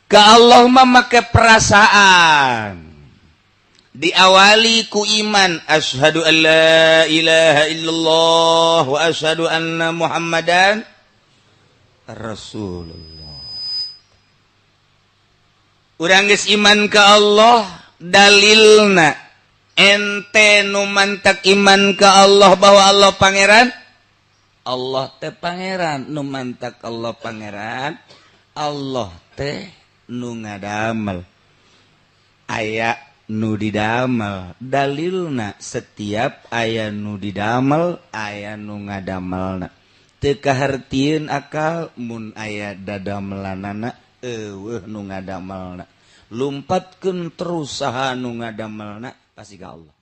Ka Allah mah make perasaan. Diawali ku iman, asyhadu an la ilaha illallah wa asyhadu anna Muhammadan Rasulullah. Urang geus iman ka Allah, dalilna ente nu mantak iman ka Allah bahwa Allah pangeran. Allah teh pangeran, nu mantak Allah pangeran, Allah teh nu ngadamel. Aya nu didamel, dalilna setiap aya nu didamel, aya nu ngadamelna. Teu kahartieun akal mun aya dadamelanana eueuh nu ngadamelna. Lumpatkeun terus saha nu ngadamelna pasti ka Allah.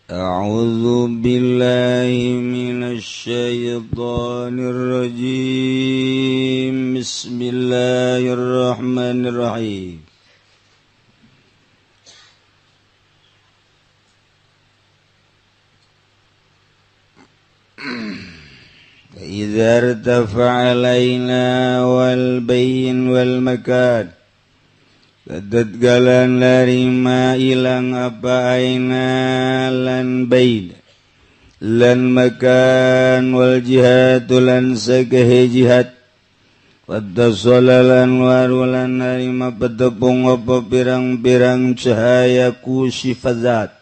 A'udzu billahi minasyaitonir rajim. Bismillahirrahmanirrahim. إذا ارتفع علينا والبين والمكان Tetgalan larima ilang apa aina lan bain lan makan wal jihad lan sagahe jihad wadda lan warulan narima petepung apa pirang-pirang cahaya ku sifat zat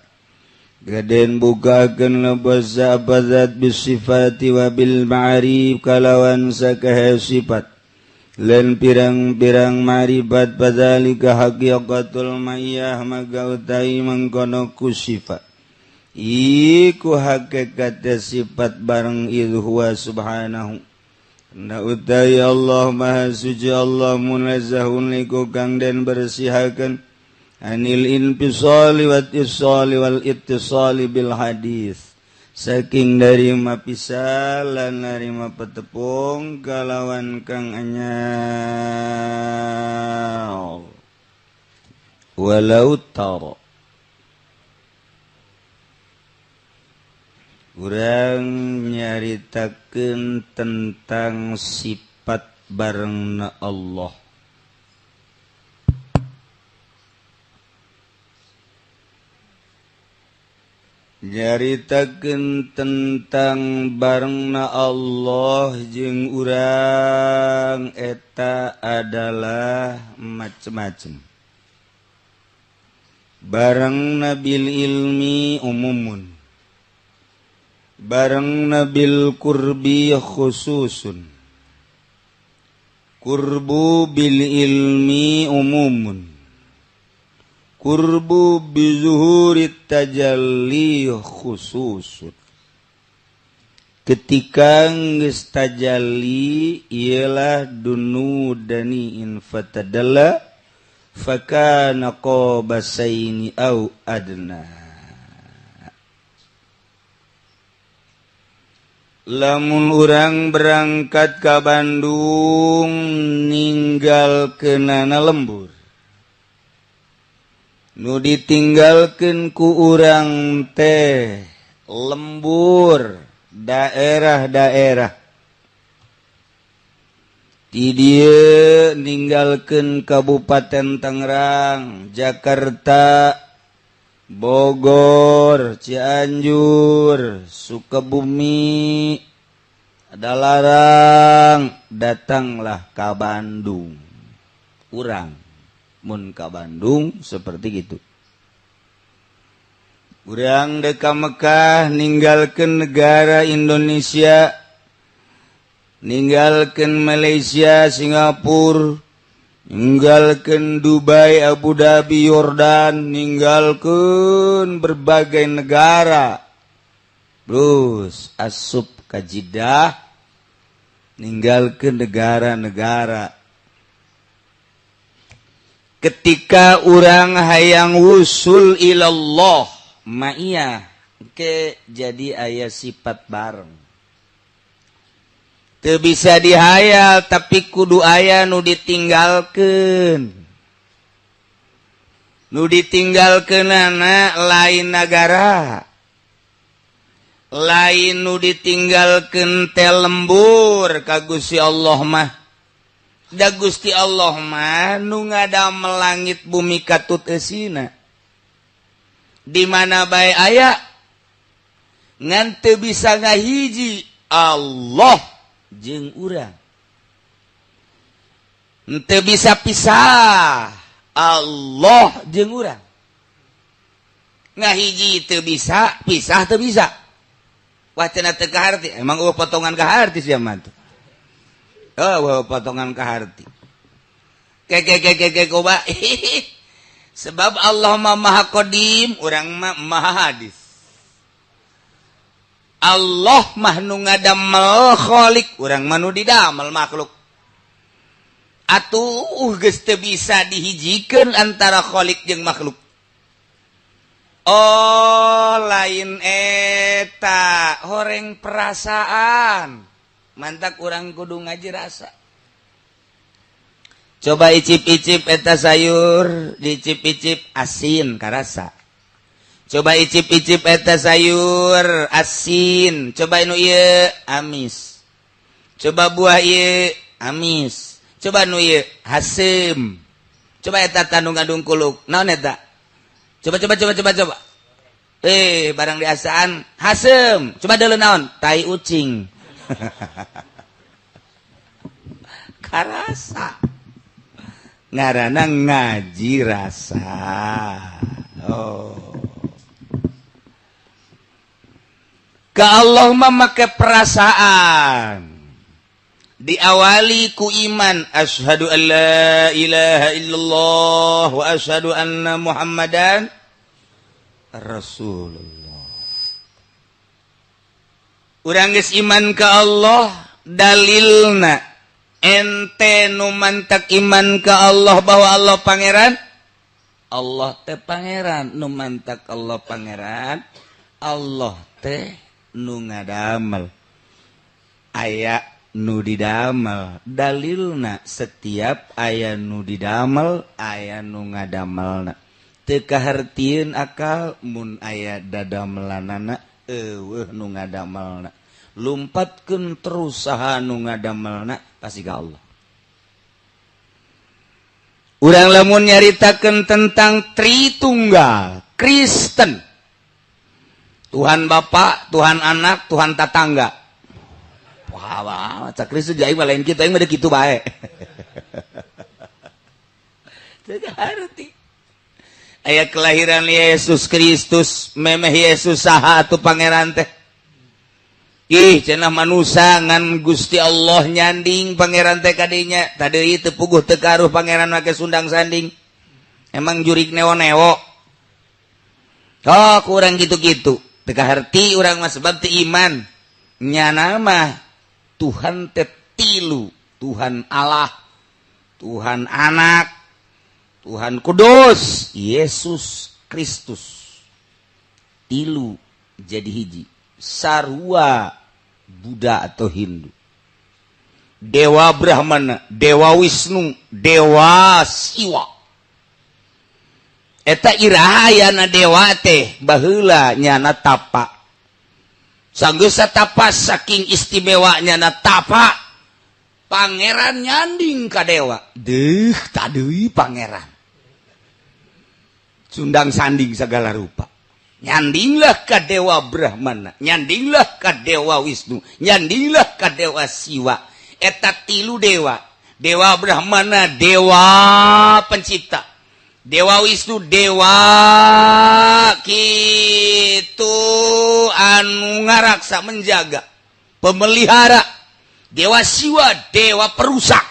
gaden bukakeun lebas apa zat bisifati wa bil ma'arif kalawan sakahe sifat lan pirang-pirang maribat padzalika haqiqatul mayyah maka utai mangkono ku sifat iku hakikat sifat bareng idh huwa subhanahu na utai Allah maha suci Allah munazzahun liku kang den bersihakeun anil infisali wat isali wal ittisali bil hadis saking dari mapisah lan narima petepung kalawan kang anyar walau tara urang nyaritakeun tentang sifat barengna Allah. Nyaritakeun tentang barengna Allah jeung urang eta adalah macem-macem. Barengna bil ilmi umumun, barengna bil qurbi khususun, qurbu bil ilmi umumun, qurbu bizuhurit tajalli khususun. Ketika geus tajalli ialah dunu dani in fatadalla fakana qabasaini au adna. Lamun urang berangkat ka Bandung ninggalkeunana lembur, nu ditinggalkeun ku urang teh lembur daerah-daerah ti dieu ninggalkeun Kabupaten Tangerang, Jakarta, Bogor, Cianjur, Sukabumi, Adalarang, datanglah ka Bandung. Urang mun ka Bandung seperti gitu. Urang dek ka Mekah ninggalkeun negara Indonesia, ninggalkeun Malaysia, Singapura, ninggalkeun Dubai, Abu Dhabi, Yordan, ninggalkeun berbagai negara. Terus asup ka Jeddah, ninggalkeun negara-negara. Ketika urang hayang wusul ilallah ma'iyah ke jadi aya sifat bareng. Teu bisa dihayal tapi kudu aya nu ditinggalkeun. Nu ditinggalkeunana lain nagara. Lain nu ditinggalkeun teh lembur ka Gusti Allah mah. Da Gusti Allah mah nu ngadamel langit bumi katut eusina. Di mana bae aya ngan teu bisa ngahiji Allah jeung urang. Teu bisa pisah Allah jeung urang. Ngahiji teu bisa, pisah teu bisa. Wah cenah teu kaharti, emang eueuh potongan kaharti sia mah tuh. Oh, potongan kaharti. Ke ke ke ke coba. Sebab Allah mah Maha Qadim, urang mah Maha Hadis. Allah mah nu ngadamel khalik, urang mah nu didamel makhluk. Atuh geus teu bisa dihijikeun antara khalik jeung makhluk. Oh, lain eta horeng perasaan. Mantak urang kudu ngaji rasa. Coba icip-icip eta sayur, dicip-icip asin karasa. Coba icip-icip eta sayur asin, coba nu ieu amis. Coba buah ieu amis. Coba nu ieu haseum. Coba eta tandung ngandung kuluk. Naon eta? Coba coba coba coba coba. Barang diasaan haseum. Coba deuleu naon? Tai ucing. Karasa. Ngarana ngaji rasa. Oh. Ka Allah mah make perasaan. Diawali ku iman, asyhadu an la ilaha illallah wa asyhadu anna Muhammadan Rasulullah. Urang geus iman ka Allah, dalilna ente nu mantak iman ka Allah bahwa Allah pangeran. Allah teh pangeran, nu mantak Allah pangeran, Allah teh nu ngadamel. Aya nu didamel, dalilna setiap aya nu didamel, aya nu ngadamelna. Teu kahartieun akal mun aya dadamelanana, eueuh nu ngadamelna. Lumpatkeun terus saha nu ngadamelna pasti ka Allah. Urang lamun nyaritakeun tentang Tritunggal Kristen, Tuhan Bapa, Tuhan Anak, Tuhan Tatangga. Wah, wah, cak Kristen aing mah lain kitu, aing mah kitu bae. Teu kaharti. Aya kelahiran Yesus Kristus, memeh Yesus saha atuh pangeran teh? Ih, cenah manusa ngan Gusti Allah nyanding pangeran teh kadinya. Tadi teu puguh teu karuh pangeran make sundang sanding. Emang jurik neo-neo. Oh, kurang gitu-gitu. Teu kaharti urang mah sebab teu iman. Nyana mah Tuhan teh tilu, Tuhan Allah, Tuhan Anak, Tuhan Kudus, Yesus Kristus. Tilu jadi hiji. Sarua Buddha atau Hindu. Dewa Brahmana, Dewa Wisnu, Dewa Siwa. Eta irahayana dewa teh baheula nyana tapa. Sanggeus tapa saking istimewanya na tapa, pangeran nyanding ka dewa. Deuh tadeui pangeran. Sundang sanding segala rupa. Nyandinglah ka dewa Brahmana, nyandinglah ka dewa Wisnu, nyandinglah ka dewa Siwa. Eta tilu dewa. Dewa Brahmana dewa pencipta, Dewa Wisnu dewa kitu anu ngaraksa menjaga, pemelihara. Dewa Siwa dewa perusak.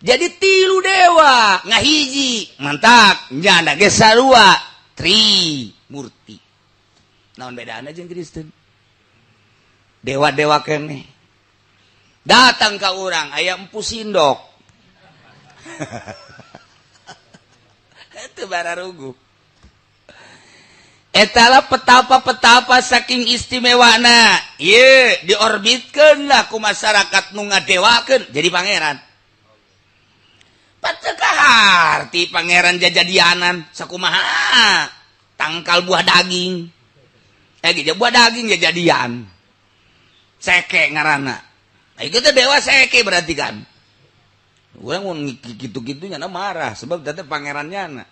Jadi tilu dewa ngahiji, mantak nyana ge sarua tri murti. Naon bedana jeung Kristen? Dewa-dewa keneh datang ka urang aya empu sindok. Itu bararugu. Etalah petapa-petapa saking istimewana. Ye, diorbitkeun lah ku masyarakat nu ngadewakeun jadi pangeran. Pateu kaharti pangeran jajadianan sakumaha tangkal buah daging. Buah daging jajadian. Seke ngaranna. Nah, itu teh dewa seke berarti kan. Urang mun kitu-kitu nyana marah sebab teh pangerannya na.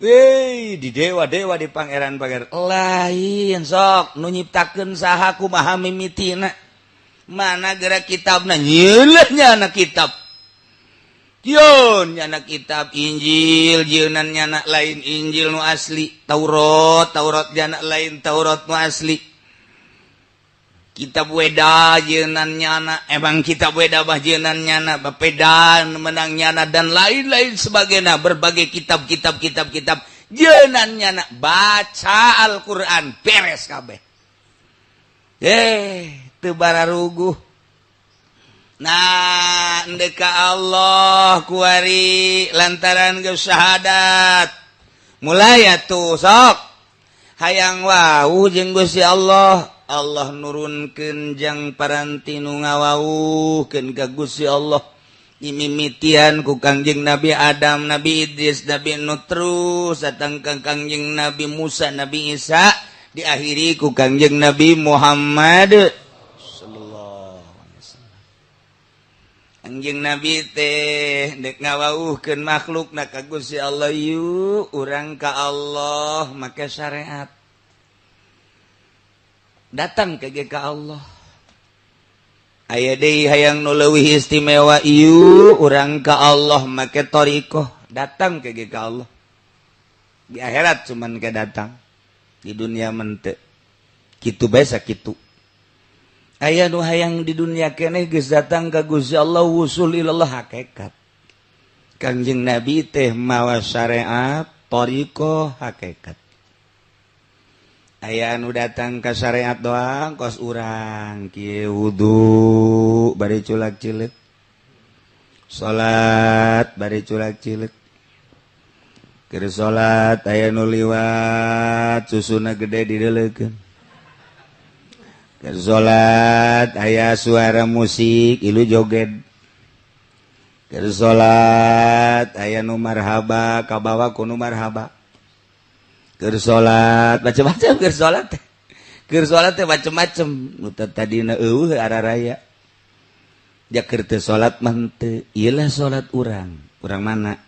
Weh, di dewa-dewa di pangeran-pangeran lain sok nu nyiptakeun saha kumaha mimitina. Mana gerak kitabna nyeuleuh nyana kitab. Jion nyana kitab Injil, jieunan nyana lain Injil nu asli, Taurat, Taurat nyana lain Taurat nu asli. Kitab Weda jieunan nyana, emang kitab Weda bah jieunan nyana, bapedan menang nyana dan lain-lain sebagainya, berbagai kitab-kitab kitab-kitab jieunan nyana, baca Al-Qur'an beres kabeh. Teu bararuguh. Nah, endek ka Allah kuari lantaran geus syahadat. Mulai atuh sok hayang wau jeung Gusti Allah. Allah nurunkeun jang paranti nu ngawauhkeun ka Gusti Allah. Mimitian ku Kangjeng Nabi Adam, Nabi Idris, Nabi Nuh, terus datang ka Kangjeng Nabi Musa, Nabi Isa, diakhiri ku Kangjeng Nabi Muhammad sallallahu alaihi wasallam. Kangjeng Nabi teh dek ngawauhkeun makhlukna ka Gusti Allah, yuk urang ka Allah make syariat. Datang ke ka Allah. Aya deui hayang nu leuwih istimewa, ieu urang ka Allah make thariqah, datang ke ka Allah. Di akhirat cuman ke datang, di dunia mente. Kitu bae sakitu. Aya nu hayang di dunia keneh geus datang ka Gusti Allah wusul ilallah hakikat. Kangjeng Nabi teh mawa syariat, thariqah, hakikat. Aya anu datang ka syariat doang kos urang kieu wudu bari culak cileuk, salat bari culak cileuk, keur salat aya nu liwat susuna gede dideleukeun, keur salat aya suara musik ilu joget, keur salat aya nu marhaba kabawa ku nu marhaba. Keur salat macam-macam, keur salat teh macam-macam nu tadina eueuh araraya. Ja keur teu salat mah henteu, ieu lah salat urang. Urang mana?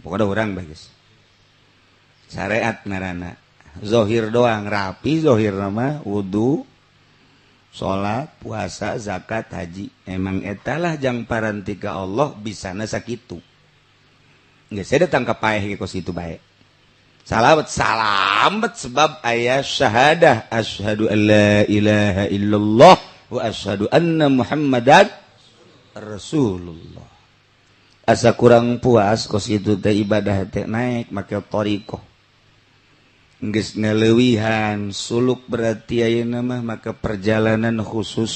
Pokona urang bagus. Syariat ngaranna. Zahir doang rapi zahir mah wudu, salat, puasa, zakat, haji. Emang eta lah jang paranti ka Allah bisana sakitu. Geus saya datang ka paeh ge kos kitu bae. Salamet salamet sebab aya syahadah asyhadu an la ilaha illallah wa asyhadu anna Muhammadan Rasulullah. Asa kurang puas kos kitu teh ibadah teh naik make thariqah. Geus ngaleuwihan suluk berarti ayeuna mah maka perjalanan khusus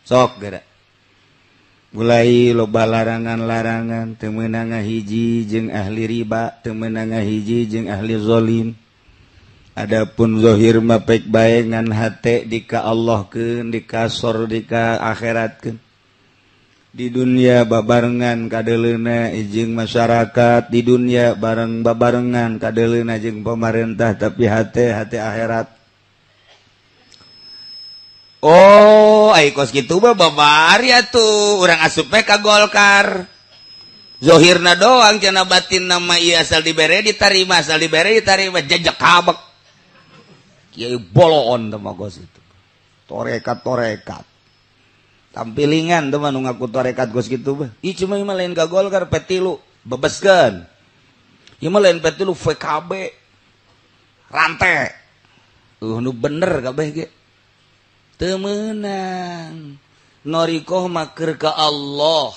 sok geura. Mulai loba larangan-larangan, teu meunang ngahiji jeung ahli riba, teu meunang ngahiji jeung ahli zalim. Adapun zahir mah pek bae ngan hate dika Allahkeun, dikasor dika akhiratkeun. Di dunia babarengan kadeleuna jeung masyarakat, di dunia bareng babarengan kadeleuna jeung pemerintah, tapi hate hate akhirat. Oh, ai kos kitu mah babari atuh urang asup we ka Golkar. Zohirna doang cenah batin nama ieu asal dibere ditarima, asal dibere ditarima jejek kabek. Kiai boloon teh mah kos itu. Torekat-torekat. Tampilingan teh mah nu ngaku torekat kos kitu mah. Ih cuma mah lain ka Golkar P3 bebeskeun. Ieu mah lain P3 VKB. Rantai. Nu bener kabeh ge. Teu meunang. Norikoh maker ka Allah.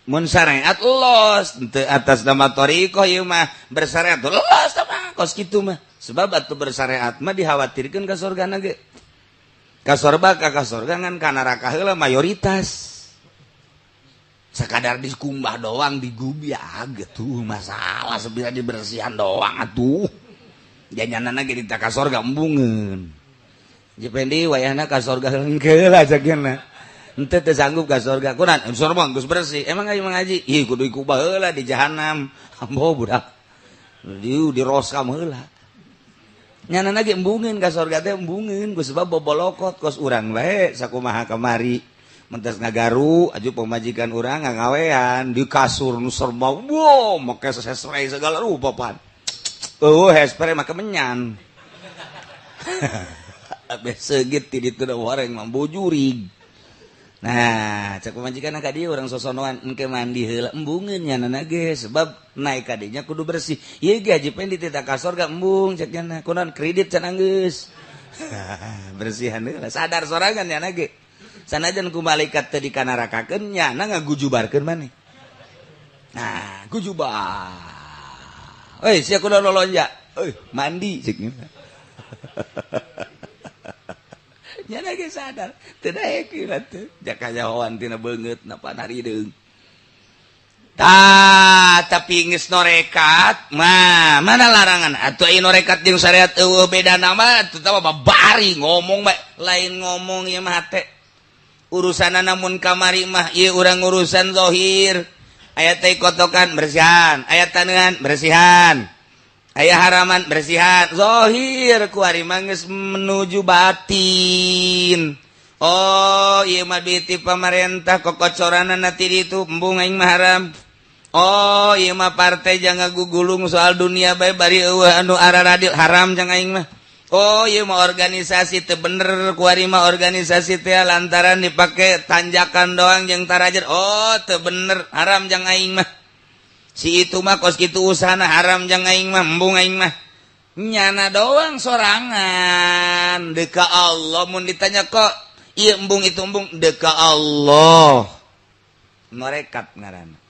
Mun syariat los teu atas nama thariqah ieu mah bersyariat los mah kos kitu mah. Sebab atuh bersyariat mah dikhawatirkeun ka surgana ge. Ka sorba ka surga ngan ka neraka heula mayoritas. Sekadar dikumbah doang digubiag tuh masalah sebenarnya dibersihan doang atuh. Janyanana ge ditaka sorga embungeun. Jependi wayahna ka sorga hengkeul ajakeunna. Henteu teu sanggup ka sorga. Kunan sorga geus bersih. Emang ayo ngaji? Ih kudu ikubah heula di jahanam. Ambo budak. Di diroskam heula. Nyanana ge embungeun ka sorga teh embungeun ku sebab bobolokot kos urang bae sakumaha kamari. Mentas ngagaru aju pemajikan urang ngagawean di kasur nu serba wow make hairspray segala rupa pan. Oh hairspray make menyan. Abeh seugit ti ditu da wareng mah bojurig. Nah, cek pemajikan ka dieu urang sosonoan engke mandi heula embungeun nya ge sebab naik ka dinya kudu bersih. Ieu ge haji pen dititah ka sorga embung cek nya kunaon kredit can anggeus. Bersihan heula sadar sorangan nya ge. Sanajan ku malaikat teh dikanarakakeun nyana ngagujubarkeun maneh. Nah, gujubar. Euy, sia kudu lolonja. Euy, mandi cek nya. Nyana ge sadar, teu daek ieu teh. Jaka nyahoan tina beungeut na panarideung. Tah, tapi geus norekat mah mana larangan atuh aya norekat jeung syariat eueuh bedana mah atuh tah babari ngomong bae lain ngomong ieu mah hate. Urusan namun kamari mah ieu urang urusan zahir aya teh kotokan bersihan aya taneuhan bersihan aya haraman bersihan zahir ku ari mah geus menuju batin. Oh ieu mah duit ti pamarentah kokocoranna ti ditu embung aing mah haram. Oh ieu mah partai jangan gugulung soal dunia bae bari eueuh anu araradil haram jang aing mah. Oh ieu mah organisasi teu bener kuari mah organisasi teh lantaran dipake tanjakan doang jeung tarajer. Oh teu bener haram jang aing mah. Si itu mah kos kitu usahana haram jang aing mah embung aing mah. Nyana doang sorangan deka Allah mun ditanya kok ieu embung itu embung deka Allah. Norekat ngaranna.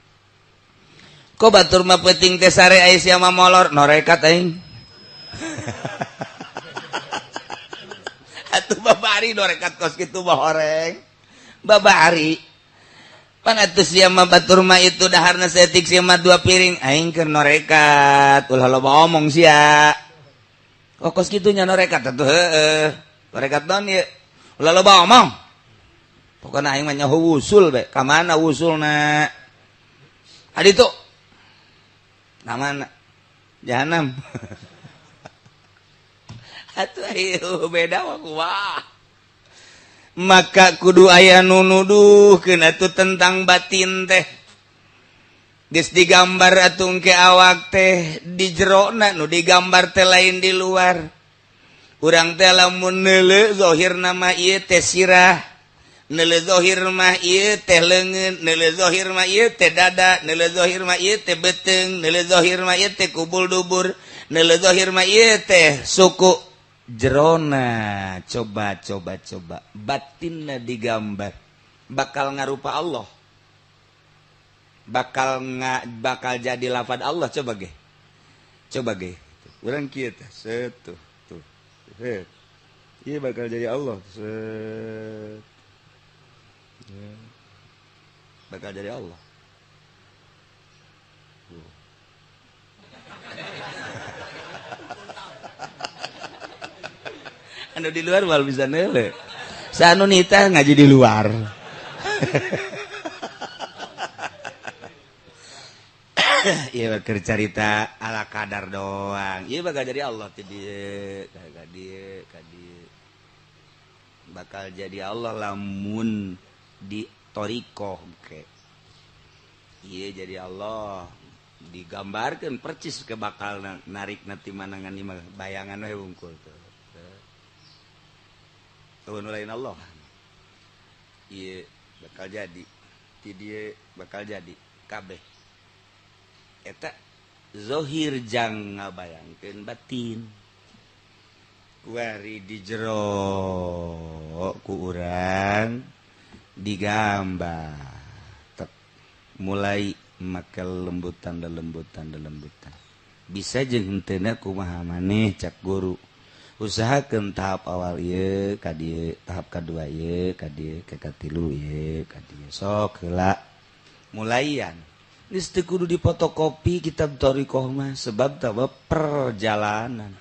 Kok batur mah peuting teh sare aya sia mah molor norekat aing. Atuh babari norekat kos kitu mah horeng. Babari. Pan atuh sia mah batur mah itu daharna saeutik sia mah 2 piring aing keur norekat. Ulah loba omong sia. Kok kos kitu nya norekat atuh heueuh. Norekat naon ieu? Ulah loba omong. Pokona aing mah nyaho wusul bae. Ka mana wusulna? Adi tuh. Namana? Jahanam. Atuh ayo beda wah. Maka kudu aya nu nuduhkeun atuh tentang batin teh. Geus digambar atuh ke awak teh di jerona nu digambar teh lain di luar. Urang teh lamun neuleuh zahirna mah ieu teh sirah, neuleuh zahir mah ieu teh leungeun, neuleuh zahir mah ieu teh dada, neuleuh zahir mah ieu teh beuteung, neuleuh zahir mah ieu teh kubul dubur, neuleuh zahir mah ieu teh suku. Jerona coba coba coba batinna digambar bakal ngarupa Allah, bakal bakal jadi lafad Allah. Coba ge, coba ge urang kieu teh set tuh tuh set ieu bakal jadi Allah set ya. Bakal jadi Allah. Anu di luar wal bisa nele. Sanu nita ngaji di luar. Iya keur carita ala kadar doang. Iya bakal jadi Allah ti dieu, ka dieu, ka dieu. Bakal jadi Allah lamun di thariqah ke. Iya jadi Allah digambarkeun percis ke bakal narik nanti manangan ieu bayangan we wungkul tuh. Tuh lain Allah. Iya bakal jadi ti dieu bakal jadi kabeh. Eta zohir jang ngabayangkeun batin. Kuari di jero ku urang digambar. Tek, mulai make lembutan lembutan lembutan. Bisa jeung henteuna kumaha maneh cak guru. Usahakeun tahap awal ieu ka dieu, tahap kadua ieu ka dieu, ka katilu ieu ka dieu. Sok heula mulaian. Geus teu kudu dipotokopi kitab thariqah mah sebab tah perjalanan.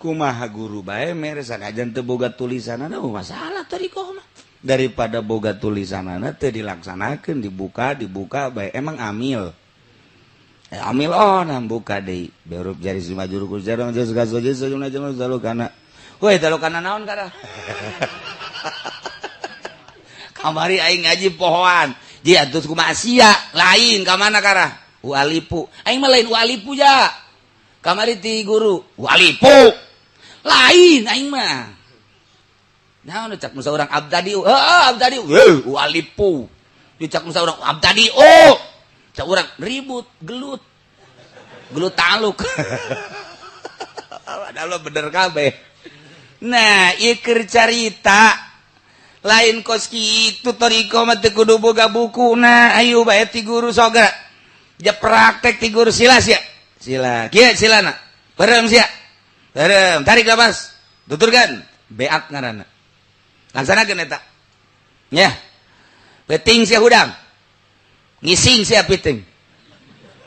Kumaha guru bae mere sanajan teu boga tulisanana masalah thariqah mah. Daripada boga tulisanana teu dilaksanakeun dibuka dibuka bae emang amil. Amil oh nah buka deui berup jari sumajur ku jarang geus gasoje sejumlah jumlah dalu kana. Woi dalu kana naon kana? Kamari aing ngaji pohoan. Ji atuh kumaha sia lain ka mana karah? Ualipu. Aing mah lain ualipu ja. Kamari ti guru ualipu. Lain aing mah. Naon cak musa urang abdadi, heeh abdadi, heuh ualipu. Cak musa urang abdadi, oh. Cak urang ribut, gelut. Gelut taluk. Padahal bener kabeh. Nah, ieu keur carita lain kos kitu toriko mah teu kudu boga bukuna. Ayo bae ti guru soga. Ja praktek ti guru sila sia. Sila. Kieu silana. Bareng sia. Bareng, tarik napas. Tuturkan. Beak ngaranna. Laksanakeun eta. Nya. Peuting sia hudang. Ngising sia piting.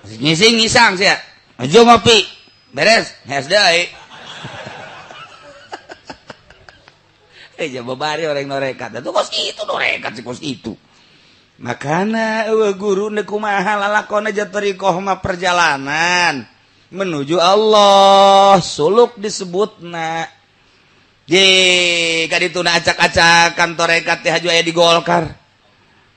Ngising ngisang sia. Ajo ngopi. Beres, hes deui. Babari orang norekat. Itu kos itu norekat sih kos itu. Makana eueuh guru neuk kumaha lalakon aja thariqah mah perjalanan menuju Allah, suluk disebutna. Ye, kadituna acak-acakan torekat teh haju aya di Golkar.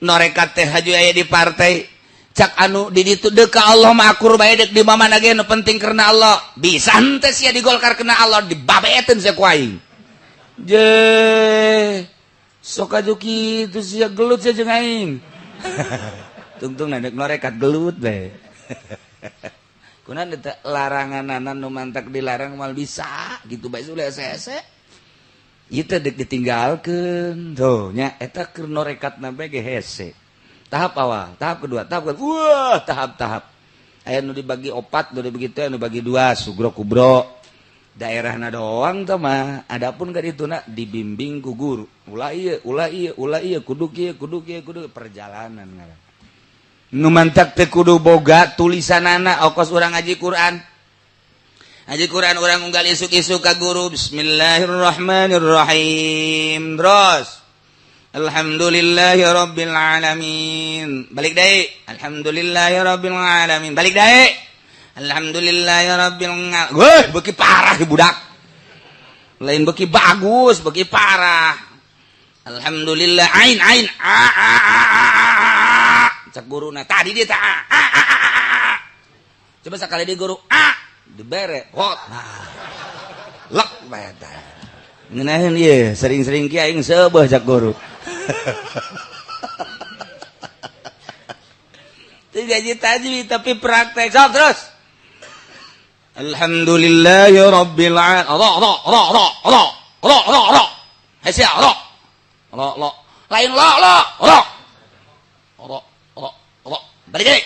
Norekat teh haju aya di partai. Cak anu di ditu deuk ka Allah mah akur bae deuk di mamana ge nu penting karena Allah. Bisa henteu sia di Golkar kena Allah dibabeeteun sia ku aing. Je sok aju kitu sia gelut sia jeung aing. Tungtung deuk norekat gelut bae. Kunaon teh laranganana nu mantak dilarang moal bisa gitu bae ulah hese-hese. Ieu teh deuk ditinggalkeun tuh nya eta keur norekatna bae ge hese. Tahap awal, tahap kedua, tahap kedua. Wah, tahap-tahap. Aya nu dibagi opat, nu dibagi teh, nu dibagi dua, sugro kubro. Daerahna doang teh mah. Adapun ka dituna dibimbing ku guru. Ulah ieu, ulah ieu, ulah ieu, kudu kieu, kudu kieu, kudu perjalanan ngaran. Nu mantak teh kudu boga tulisanana okos urang ngaji Quran. Ngaji Quran urang unggal isuk-isuk ka guru, bismillahirrahmanirrahim. Terus alhamdulillahi rabbil alamin. Balik deui. Alhamdulillahi rabbil alamin. Balik deui. Alhamdulillahi rabbil alamin. Weuh, beuki parah budak. Lain beuki bagus, beuki parah. Alhamdulillah ain ain a a a a a. Cak guruna tadi dia tak a a a a. Coba sekali di guru a dibere hot. Nah. Lek bae tah. Ngeunaheun ieu, sering-sering kieu aing seubeuh cak guru. Teu gaji tajwid tapi praktek. Sok terus. Alhamdulillahi rabbil alamin. Ra ra ra ra ra ra ra ra. Hese ra. Ra ra. Lain la la ra. Ra ra ra. Balik deui.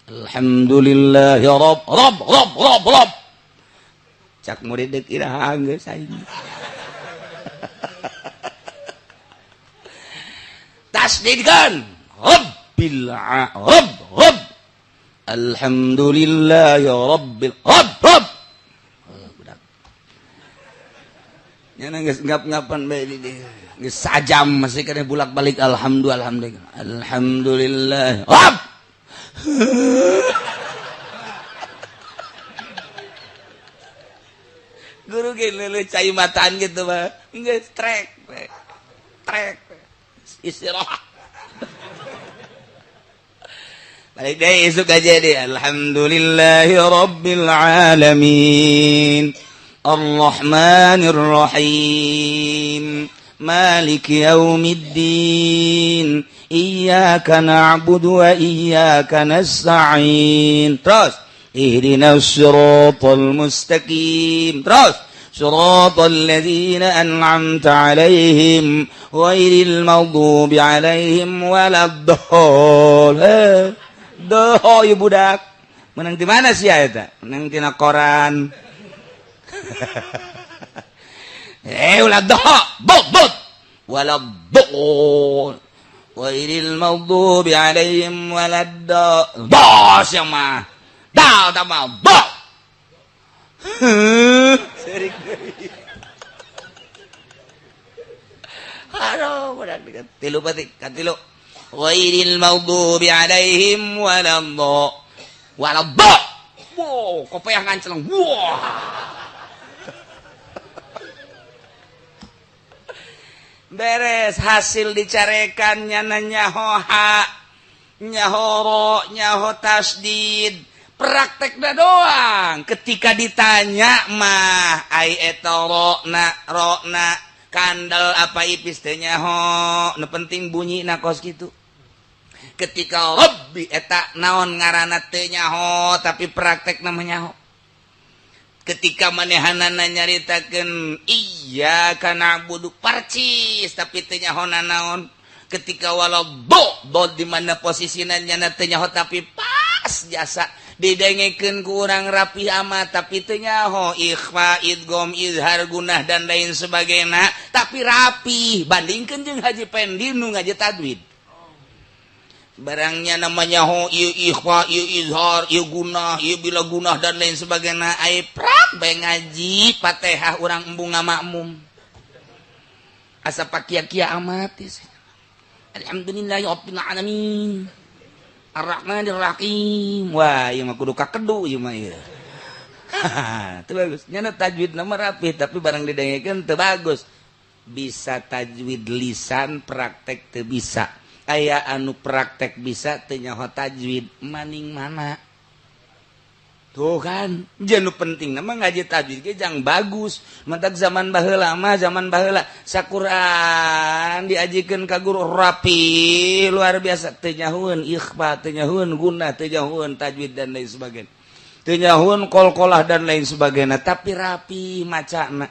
Alhamdulillahi rabb rabb rabb rabb rabb. Cak murid deuk iraha geus aing. Tasdidkan rabbil rabb rabb alhamdulillah ya rabbil rabb rabb. Budak nya geus ngap-ngapan bae di dieu geus sajam masih keneh bolak-balik alhamdulillah alhamdulillah alhamdulillah rabb. Guru ge leuleut cai mataan gitu mah geus trek trek istirahat. Balik deh isuk aja deh. Alhamdulillahi rabbil alamin. Arrahmanir rahim. Maliki yaumiddin. Iyyaka na'budu wa iyyaka nasta'in. Terus ihdinas siratal mustaqim. Terus صراط الذين أنعمت عليهم غير المغضوب عليهم ولا الضالين. Doh ieu budak. Menang di mana sih eta? Menang tina koran. Ulah doh, bot bot. Wala dhol. Ghairil maghdubi alaihim waladdallin. Dos yang mah. Dal tambah bo. Serik deui. Aduh, budak tilu batik, katilu. Ghairil maghdubi alaihim waladdallin. Waladdallin. Wow, kopeah nganceleng. Wah. Beres hasil dicarekan nyana nyaho ha, nyaho ro, nyaho tasdid, praktekna doang. Ketika ditanya mah ai eta ro na ro na kandel apa ipis teh nyaho, nu penting bunyi na kos kitu. Ketika Robbi eta naon ngaranna teu nyaho, tapi praktek namanya nyaho. Ketika manehanana nyaritakeun iyyaka na'budu parcis, tapi teu nyaho naon. Ketika walau do do di mana posisina nyana teu nyaho, tapi pas jasa didengekeun ku urang rapi amat, tapi teu nyaho ikhfa, idgham, izhar, gunah dan lain sebagainya, tapi rapi. Bandingkeun jeung Haji Pendi nu ngaji tajwid, barangnya namanya ho ieu ikhfa, ieu izhar, ieu gunah, ieu bila gunah dan lain sebagainya. Ai prak bae ngaji Fatihah urang embung ngamakmum asa pakia-kia amat. Alhamdulillahi rabbil alamin arrahmanir rahim. Wah, ieu mah kudu kakedu ieu mah ieu. Teu bagus nyana tajwid nama rapi, tapi barang didengekeun teu bagus. Bisa tajwid lisan, praktek teu bisa. Aya anu praktek bisa, teu nyaho tajwid. Maning mana tuh kan? Janu penting nama ngaji tajwid ge jang bagus. Mantak zaman baheula mah, zaman baheula sakuran diajikeun ka guru rapi luar biasa, teu nyahoeun ikhfa, teu nyahoeun gunah, teu nyahoeun tajwid dan lain sebagainya, teu nyahoeun qalqalah dan lain sebagainya, tapi rapi macana.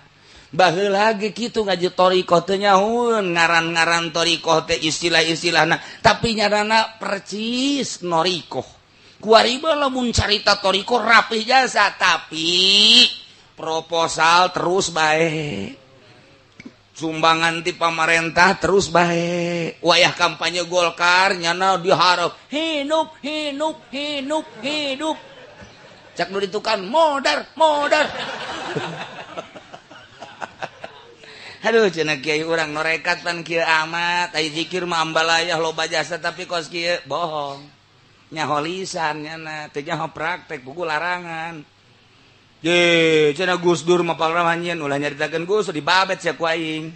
Baheula ge kitu ngaji thoriqoh, teu nyahoeun ngaran-ngaran thoriqoh teh, istilah-istilahna, tapi nyarana percis noriqoh. Kuari lamun carita thoriqoh rapih jasa, tapi proposal terus bae, sumbangan ti pamarentah terus bae. Wayah kampanye Golkar nyana diharap hidup hidup hidup hidup, cak nu ditukan modar modar. Aduh, cenah kiai urang, norekat pan kieu amat, ai zikir mah ambalayah loba jasa, tapi kos kieu bohong. Nyaho lisan nyana, teu nyaho praktek buku larangan. Ye, cenah Gus Dur mah palramanyeun, ulah nyaritakeun Gus dibabet sia ku aing.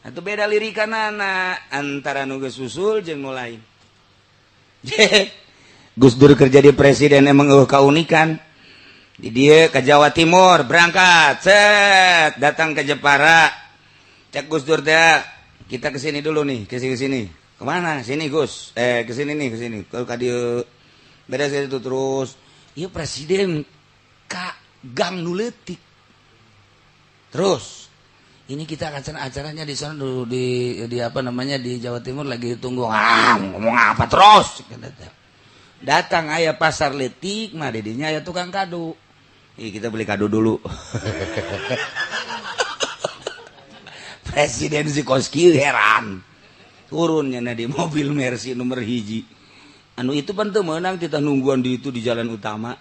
Atuh beda lirikanana antara nu geus usul jeung nu lain. Gus Dur kerja di presiden emang eueuh kaunikan. Di dieu ke Jawa Timur berangkat, set datang ke Jepara. Cek Gus Dur teh, kita kesini dulu nih, kesini kesini. Kemana? Sini Gus. Kesini nih, kesini. Ke ka dieu. Beres itu terus. Iya presiden ka gang nu leutik. Terus ini kita akan acaranya di sana dulu di apa namanya, di Jawa Timur lagi ditunggu. Ah, ngomong apa terus? Datang aya pasar leutik mah didinya aya tukang kado. Ih, kita beli kado dulu. Presiden si Koski heran. Turunnya di mobil Mercy nomor 1. Anu itu pan teu meunang kita nungguan di itu di jalan utama.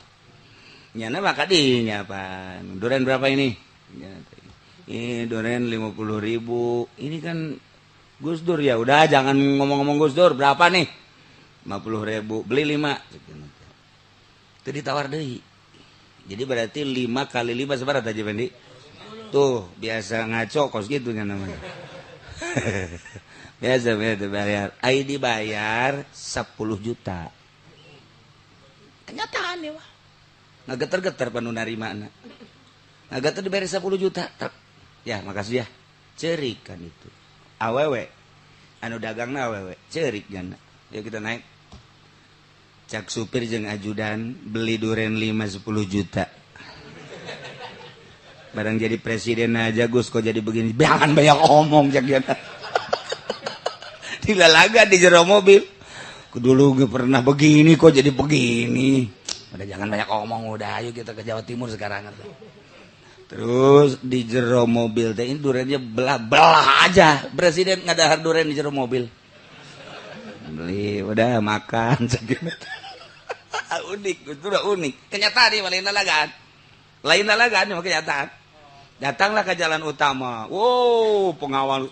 Nyana maka dinya pan. Duren berapa ini? Ini duren 50.000. Ini kan Gus Dur, ya udah jangan ngomong-ngomong Gus Dur, berapa nih? 50.000, beli 5. Itu ditawar deui. Jadi berarti 5 kali 5 seberapa aja, Fendi? Tuh biasa ngaco kos gitu namanya. Biasa biasa bayar. Ai dibayar 10 juta. Kenyataan ya wah. Ngageter-geter panu narimana. Ngageter dibayar 10 juta. Trek. Ya makasih ya. Cerik kan itu. Awewe. Anu dagangna awewe. Cerik jana. Ya kita naik. Cak supir jeung ajudan beli duren 5 10 juta. Barang jadi presiden aja Gus kok jadi begini. Jangan banyak omong cak dia. Dilalaga di jero mobil. Dulu gue pernah begini kok jadi begini. Udah jangan banyak omong, udah ayo kita ke Jawa Timur sekarang. Terus di jero mobil teh ini durennya belah-belah aja. Presiden ngadahar duren di jero mobil. Beli udah makan. Unik, itu udah unik. Kenyataan nih lain lalagaan. Lain lalagaan kenyataan. Datanglah ke jalan utama. Wow, pengawal.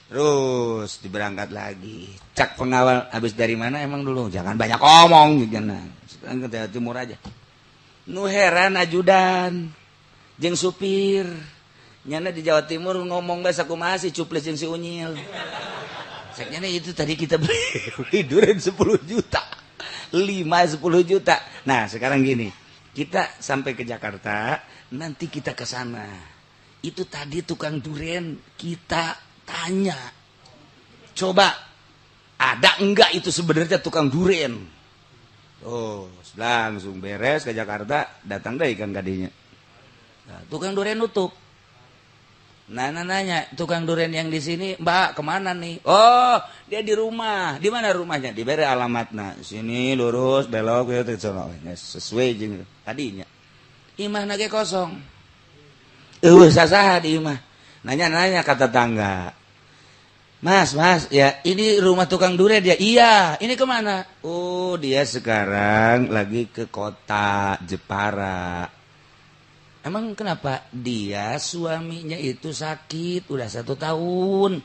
Terus diberangkat lagi. Cak pengawal habis dari mana emang dulu? Jangan banyak omong gitu. Sekarang ke Jawa Timur aja. Nu heran ajudan jeung supir. Nyana di Jawa Timur ngomong bahasa kumaha sih cuplis jeung si Unyil. Ceknya itu tadi kita beli duren 10 juta. 5 10 juta. Nah, sekarang gini. Kita sampai ke Jakarta, nanti kita ke sana. Itu tadi tukang duren kita tanya. Coba ada enggak itu sebenarnya tukang duren? Oh, langsung beres ke Jakarta, datang deh ikan kadinya. Nah, tukang duren nutup. Nah, nanya, tukang duren yang di sini, Mbak, kemana nih? Oh, dia di rumah. Di mana rumahnya? Diberi alamatna. Sini lurus, belok, gitu, sesuai jeung tadinya. Imah ge kosong. Eueuh sasaha di imah. Nanya-nanya kata tetangga. Mas, ya ini rumah tukang duren dia. Iya, ini kemana? Oh, dia sekarang lagi ke kota Jepara. Emang kenapa? Dia suaminya itu sakit, udah 1 tahun.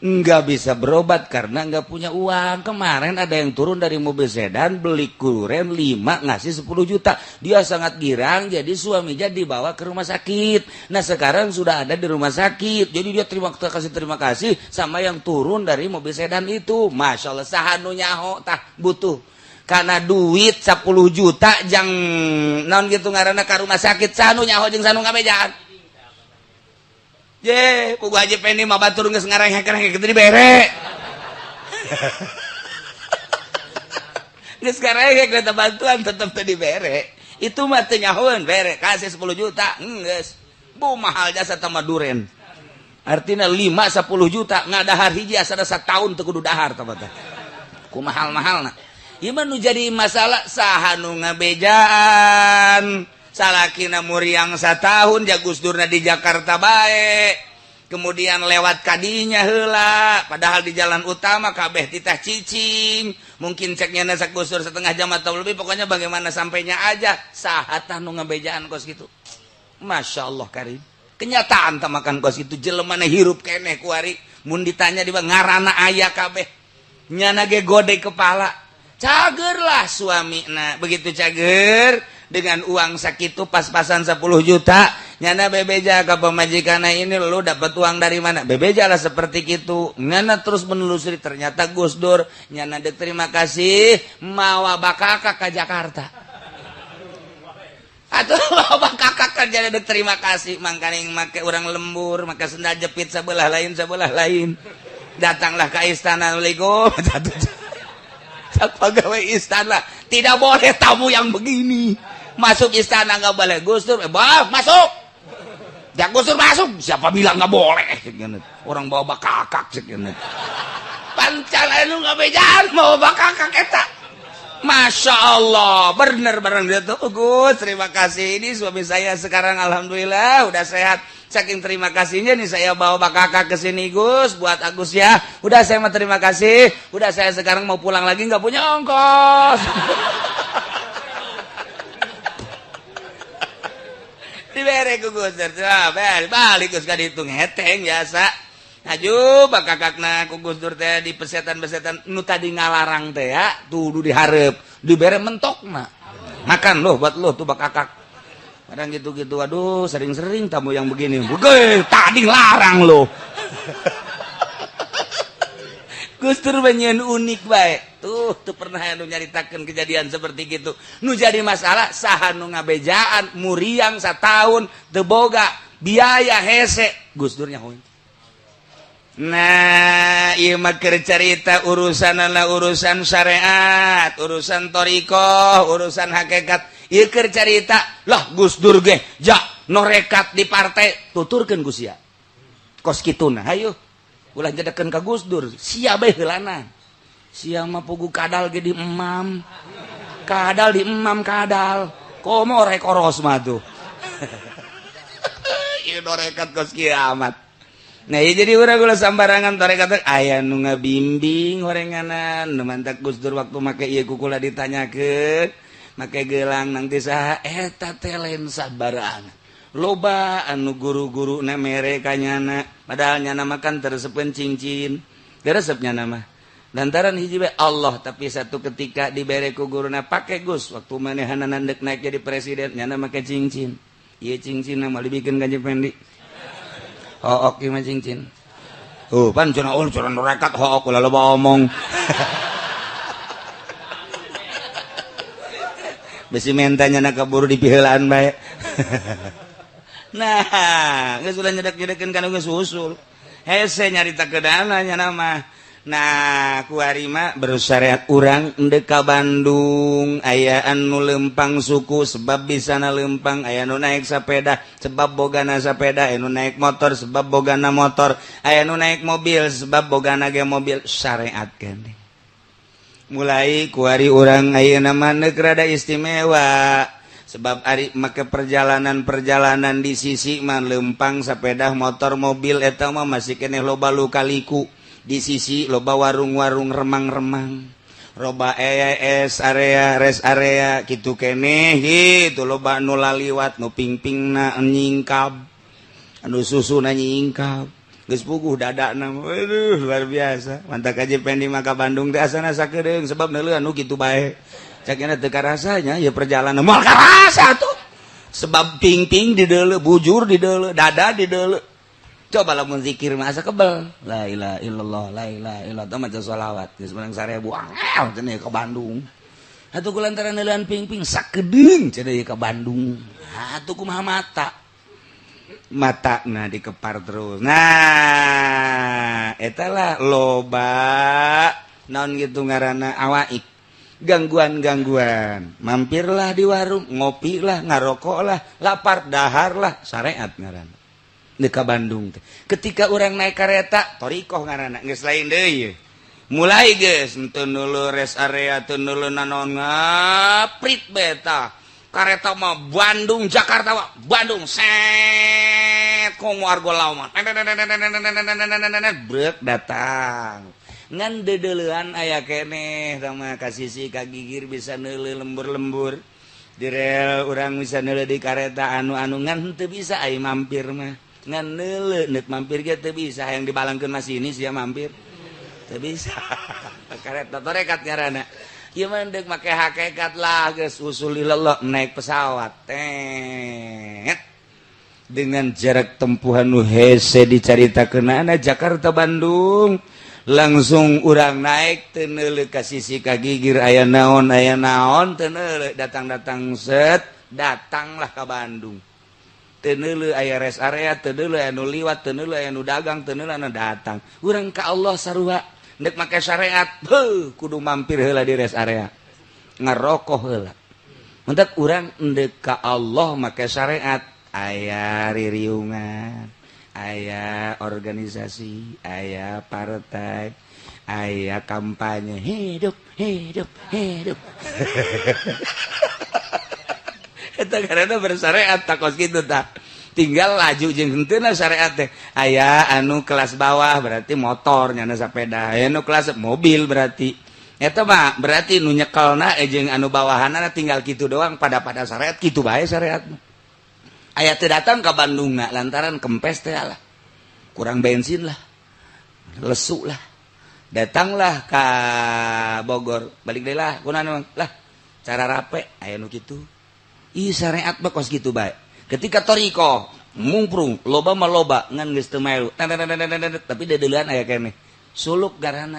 Nggak bisa berobat karena nggak punya uang. Kemarin ada yang turun dari mobil sedan, beli duren 5, ngasih 10 juta. Dia sangat girang, jadi suaminya dibawa ke rumah sakit. Nah sekarang sudah ada di rumah sakit. Jadi dia terima kasih sama yang turun dari mobil sedan itu. Masya Allah, sahanu nyaho tah butuh. Karena duit 10 juta jang naon gitu ngaranna ka rumah sakit sahanu nyaho jeung sahanu ngabejaan. Ye, ku Haji Pendi mah batur geus ngarengek-rengek kitu dibere. Geus ngarengek eta bantuan tetep teu dibere. Itu mah teu nyahoeun bere, kasih 10 juta, geus. Bu mahal jasa tama duren. Artina 5 10 juta ngadahar hiji asa satahun teu kudu dahar tah teh. Ku mahal-mahalna. Ieu mah nu jadi masalah saha nu ngabejaan. Salakina muriang satahun ja Gus Durna di Jakarta bae. Kemudian lewat kadinya heula, padahal di jalan utama kabeh titah cicing. Mungkin ceknya nasak Gus Dur setengah jam atau lebih, pokoknya bagaimana sampainya aja. Saha tah nu ngabejaan kos kitu. Masya Allah karim. Kenyataan tah makan kos kitu jelemana hirup keneh kuari. Mun ditanya di ngarana aya kabeh. Nyana ge gode kepala. Cagerlah suamina. Begitu cager dengan uang sakitu pas-pasan 10 juta nyana bebeja ke pemajikanna ini lu dapat uang dari mana bebeja lah seperti gitu nyana terus menelusuri ternyata Gus Dur nyana dek terima kasih mawa bakaka ke Jakarta atau mawa bakaka kerja dek terima kasih mangkaning make urang lembur maka sendal jepit sebelah lain datanglah ke istana Assalamualaikum pegawai istana tidak boleh tamu yang begini masuk istana nggak boleh Gus Dur masuk ya Gus Dur masuk siapa bilang nggak boleh orang bawa bakakak pancan lu nggak bejaan bawa bakakak eta Masya Allah bener bareng dia tuh Gus terima kasih ini suami saya sekarang alhamdulillah udah sehat saking terima kasihnya nih saya bawa bakakak ke sini Gus buat Agus ya udah saya mau terima kasih udah saya sekarang mau pulang lagi nggak punya ongkos dibere ku Gus Dur balik Gus ka ditu ngeteng biasa aju bakakakna ku Gus Dur teh di pesetan-pesetan nu tadi ngalarang teh ya tuh dihareup dibere mentokna makan loh buat lo tuh bakakak kadang gitu-gitu aduh sering-sering tamu yang begini tadi larang loh Gus Dur banyeun unik bae tuh pernah anu nyaritakeun kejadian seperti gitu nu jadi masalah saha nu ngabejaan muriang satahun teu boga biaya hese Gus Dur nyahoeun nah ieu mah keur carita urusanana urusan syariat urusan thariqah urusan hakikat ieu keur carita lah Gus Dur ge ja norekat di partai tuturkeun ku sia kos kituna hayu ulah jedekeun ka Gus Dur sia bae heulana sia mah pugu kadal ge di emam kadal di emam kadal komo rek oros mah tuh ieu norekat kos kiamat. Nah jadi urang ulah sambarangan tarekat aya nu ngabimbing horenganan nu mantak Gus Dur waktu make ieu kukula ditanyakeun make gelang nang teh saha eta teh lain sabarangan loba anu guru-guru na mere ka nyana padahal nyana makan teresepeun cincin teresep nyana mah lantaran hiji bae Allah tapi satu ketika dibere ku guruna pake Gus waktu manehanna dek naik jadi presiden nyana make cincin ieu cincin mah dibikeun ka Pendi. Hook ieu mah cincin. Oh, pan cenah oh cenah rekat hook ulah loba omong. Besi mentanya nak keburu dipiheulaan bae. Nah, geus ulah nyedek-nyedekeun kana geus usul. Hese nyarita keudana nya mah. Nah, kuari mah bersyariat urang endek ka Bandung, aya anu lempang suku sebab bisana lempang, aya nu naik sepeda sebab bogana sepeda, aya nu naik motor sebab bogana motor, aya nu naik mobil sebab bogana ge mobil, syariat keneh. Mulai kuari urang ayeuna mah neuk rada istimewa sebab ari make perjalanan-perjalanan di sisi mah lempang sepeda motor mobil eta mah masih keneh loba lukaliku. Di sisi loba warung-warung remang-remang, loba ES area rest area gitu keneh gitu loba nu laliwat nu pingpingna nyingkab anu susuna nyingkab geus puguh dadana aduh luar biasa mantak aja pendi maka Bandung teh asana sakedeung sebab neuleuan nu kitu bae cakena teu karasanya ya perjalanan moal karasa tuh sebab pingping di deuleu bujur di deuleu dada di deuleu. Coba lamun zikir mah asa kebel. La ilaha illallah, la ilaha illallah, maca sholawat geus menang 1000 angel cenah ke Bandung. Atuh kulantaran neuleun ping-ping sakedeung cenah ke Bandung. Atuh kumaha mata? Mata nah dikepar terus. Nah, eta lah loba naon gitu ngaranna awaik. Gangguan-gangguan. Mampirlah di warung, ngopilah, ngarokoklah, lapar, daharlah, syariat ngaranna. Deka Bandung teh. Ketika orang naik kereta torikoh ngaranna geus lain deui. Mulai geus henteu nulu rest area teu nulu nanaon ngaprit beta. Kareta mah Bandung Jakarta mah Bandung set komo argo lawan. Brek datang. Ngan deudeulean aya keneh tah ka sisi ka gigir bisa neuleuh lembur-lembur. Di rel urang bisa neuleuh di kareta anu-anu ngan teu bisa ai mampir mah. Ngan neuleuh neuk mampir ge teu bisa hayang dibalangkeun masinis sia mampir teu bisa. Kareta torekat ngaranna ieu mah deuk make hakikat lah geus usul ilallah naik pesawat tet dengan jarak tempuhan nu hese dicaritakeunana Jakarta Bandung langsung urang naik teu neuleuh ka sisi ka gigir aya naon teu neuleuh datang-datang set datanglah ka Bandung. Teu neuleuh aya rest area, teu neuleuh aya nu liwat, teu neuleuh aya nu dagang, teu neuleuh anu datang. Urang ka Allah sarua ndek make syariat, heuh kudu mampir heula di rest area. Ngarokok heula. Mentak urang ndek ka Allah make syariat, aya ririungan, aya organisasi, aya partai, aya kampanye, hidup, hidup, hidup. Eta karena bersyariat takos gitu tak tinggal laju jeung henteuna syariat teh aya anu kelas bawah berarti motor nyana sepeda aya anu kelas mobil berarti eta mah berarti nu nyekelna jeung anu bawahanna tinggal kitu doang pada syariat kitu bae syariat aya teu datang ka Bandung na lantaran kempes teh lah kurang bensin lah lesu lah datanglah ka Bogor balik deui lah kunaon lah cara rape aya nu kitu. Ih syariat mah kos kitu bae. Ketika toriko mungprung loba mah loba ngan geus teu maelu. Tapi deudeuleun aya keneh. Suluk garana.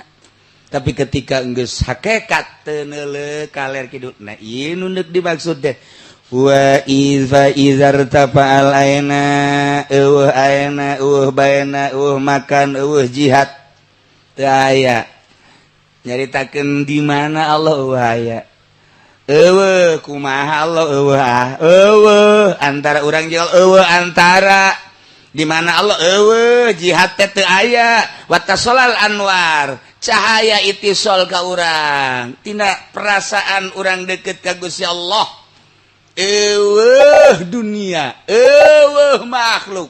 Tapi ketika geus hakikat teu neuleuh kaler kidul. Nah ieu nu deuk dimaksud teh. Wa iza izartafa'al aina eueuh aina eueuh baena eueuh makan eueuh jihad. Teu aya. Nyaritakeun di mana Allah eueuh aya. Eueuh kumaha Allah eueuh ah eueuh antara urang jeung eueuh antara di mana Allah eueuh jihad teh teu aya watasolal anwar cahaya itisol ka urang tina perasaan urang deket ka Gusti Allah eueuh dunia eueuh makhluk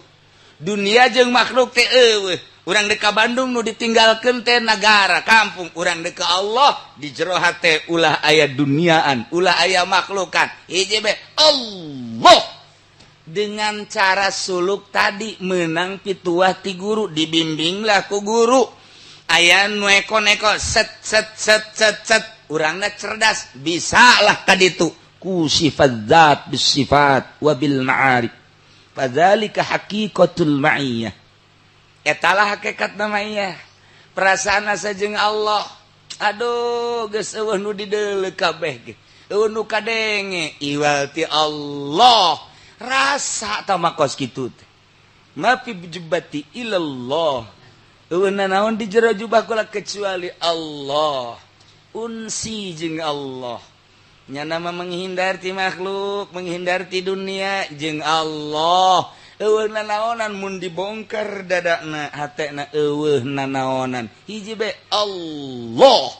dunia jeung makhluk teh eueuh urang deka Bandung nu ditinggalkeun teh nagara kampung urang deka Allah di jero hate ulah aya duniaan ulah aya makhlukan hiji be Allah dengan cara suluk tadi menang pituah ti guru dibimbinglah ku guru aya nu eko-neko set set set set set urangna cerdas bisalah kaditu ku sifat zat bis sifat wa bil ma'arif fadzalika haqiqatul ma'iyah. Etalah hakikat namanya perasaan asa jeung Allah. Aduh, geus eueuh nu dideuleu kabeh ge, eueuh nu kadenge iwal ti Allah. Rasa tah mah kos kitu teh. Ma fi jubbati ilallah, eueuh nanaon di jero jubah kula kecuali Allah. Unsi jeung Allah, nyana mah menghindar ti makhluk, menghindar ti dunia jeung Allah. Eueuh nanaonan mun dibongkar dadakna, hatena, eueuh nanaonan, hiji be Allah.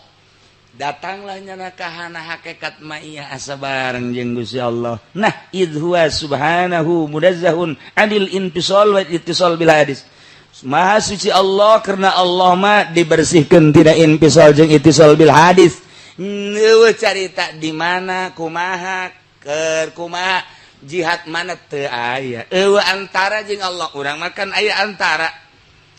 Datanglah nyana kahana hakikat maiyah, asa bareng jeung Gusti Allah. Nah, idz huwa subhanahu munazzahun anil infisal wa ittisal bil hadis. Maha suci Allah karena Allah mah dibersihkan tidak infisal jeung ittisal bil hadis. Eueuh carita di mana, kumaha, keur kumaha, jihad mana, teu aya. Eueuh antara jeung Allah. Urang makan aya antara,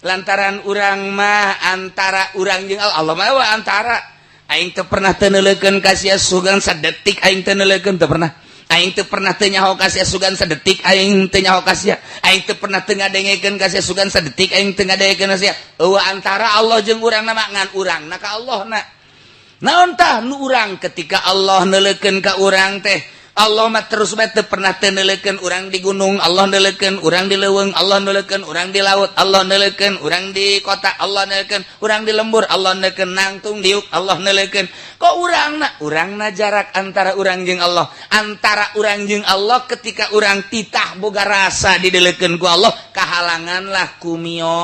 lantaran urang mah antara urang jeung Allah, Allah mah eueuh antara. Aing teu pernah teu neuleukeun ka sia sugan sadetik, aing teu neuleukeun, teu pernah. Aing teu pernah teu nyaho ka sia sugan sadetik, aing teu nyaho ka sia. Aing teu pernah teu ngadengekeun ka sia sugan sadetik, aing teu ngadengekeun ka sia. Eueuh antara Allah jeung urang na mah, ngan urang na ka Allah na. Naon tah nu urang ketika Allah neuleukeun ka urang teh? Allah mah terus bae, teu pernah teu neuleukeun. Urang di gunung, Allah neuleukeun. Urang di leuweung, Allah neuleukeun. Urang di laut, Allah neuleukeun. Urang di kota, Allah neuleukeun. Urang di lembur, Allah neuleukeun. Nangtung diuk, Allah neuleukeun. Kok urang na, urang na jarak antara urang jeung Allah, antara urang jeung Allah ketika urang titah boga rasa dideleukeun ku Allah, kahalanganlah ku Mio,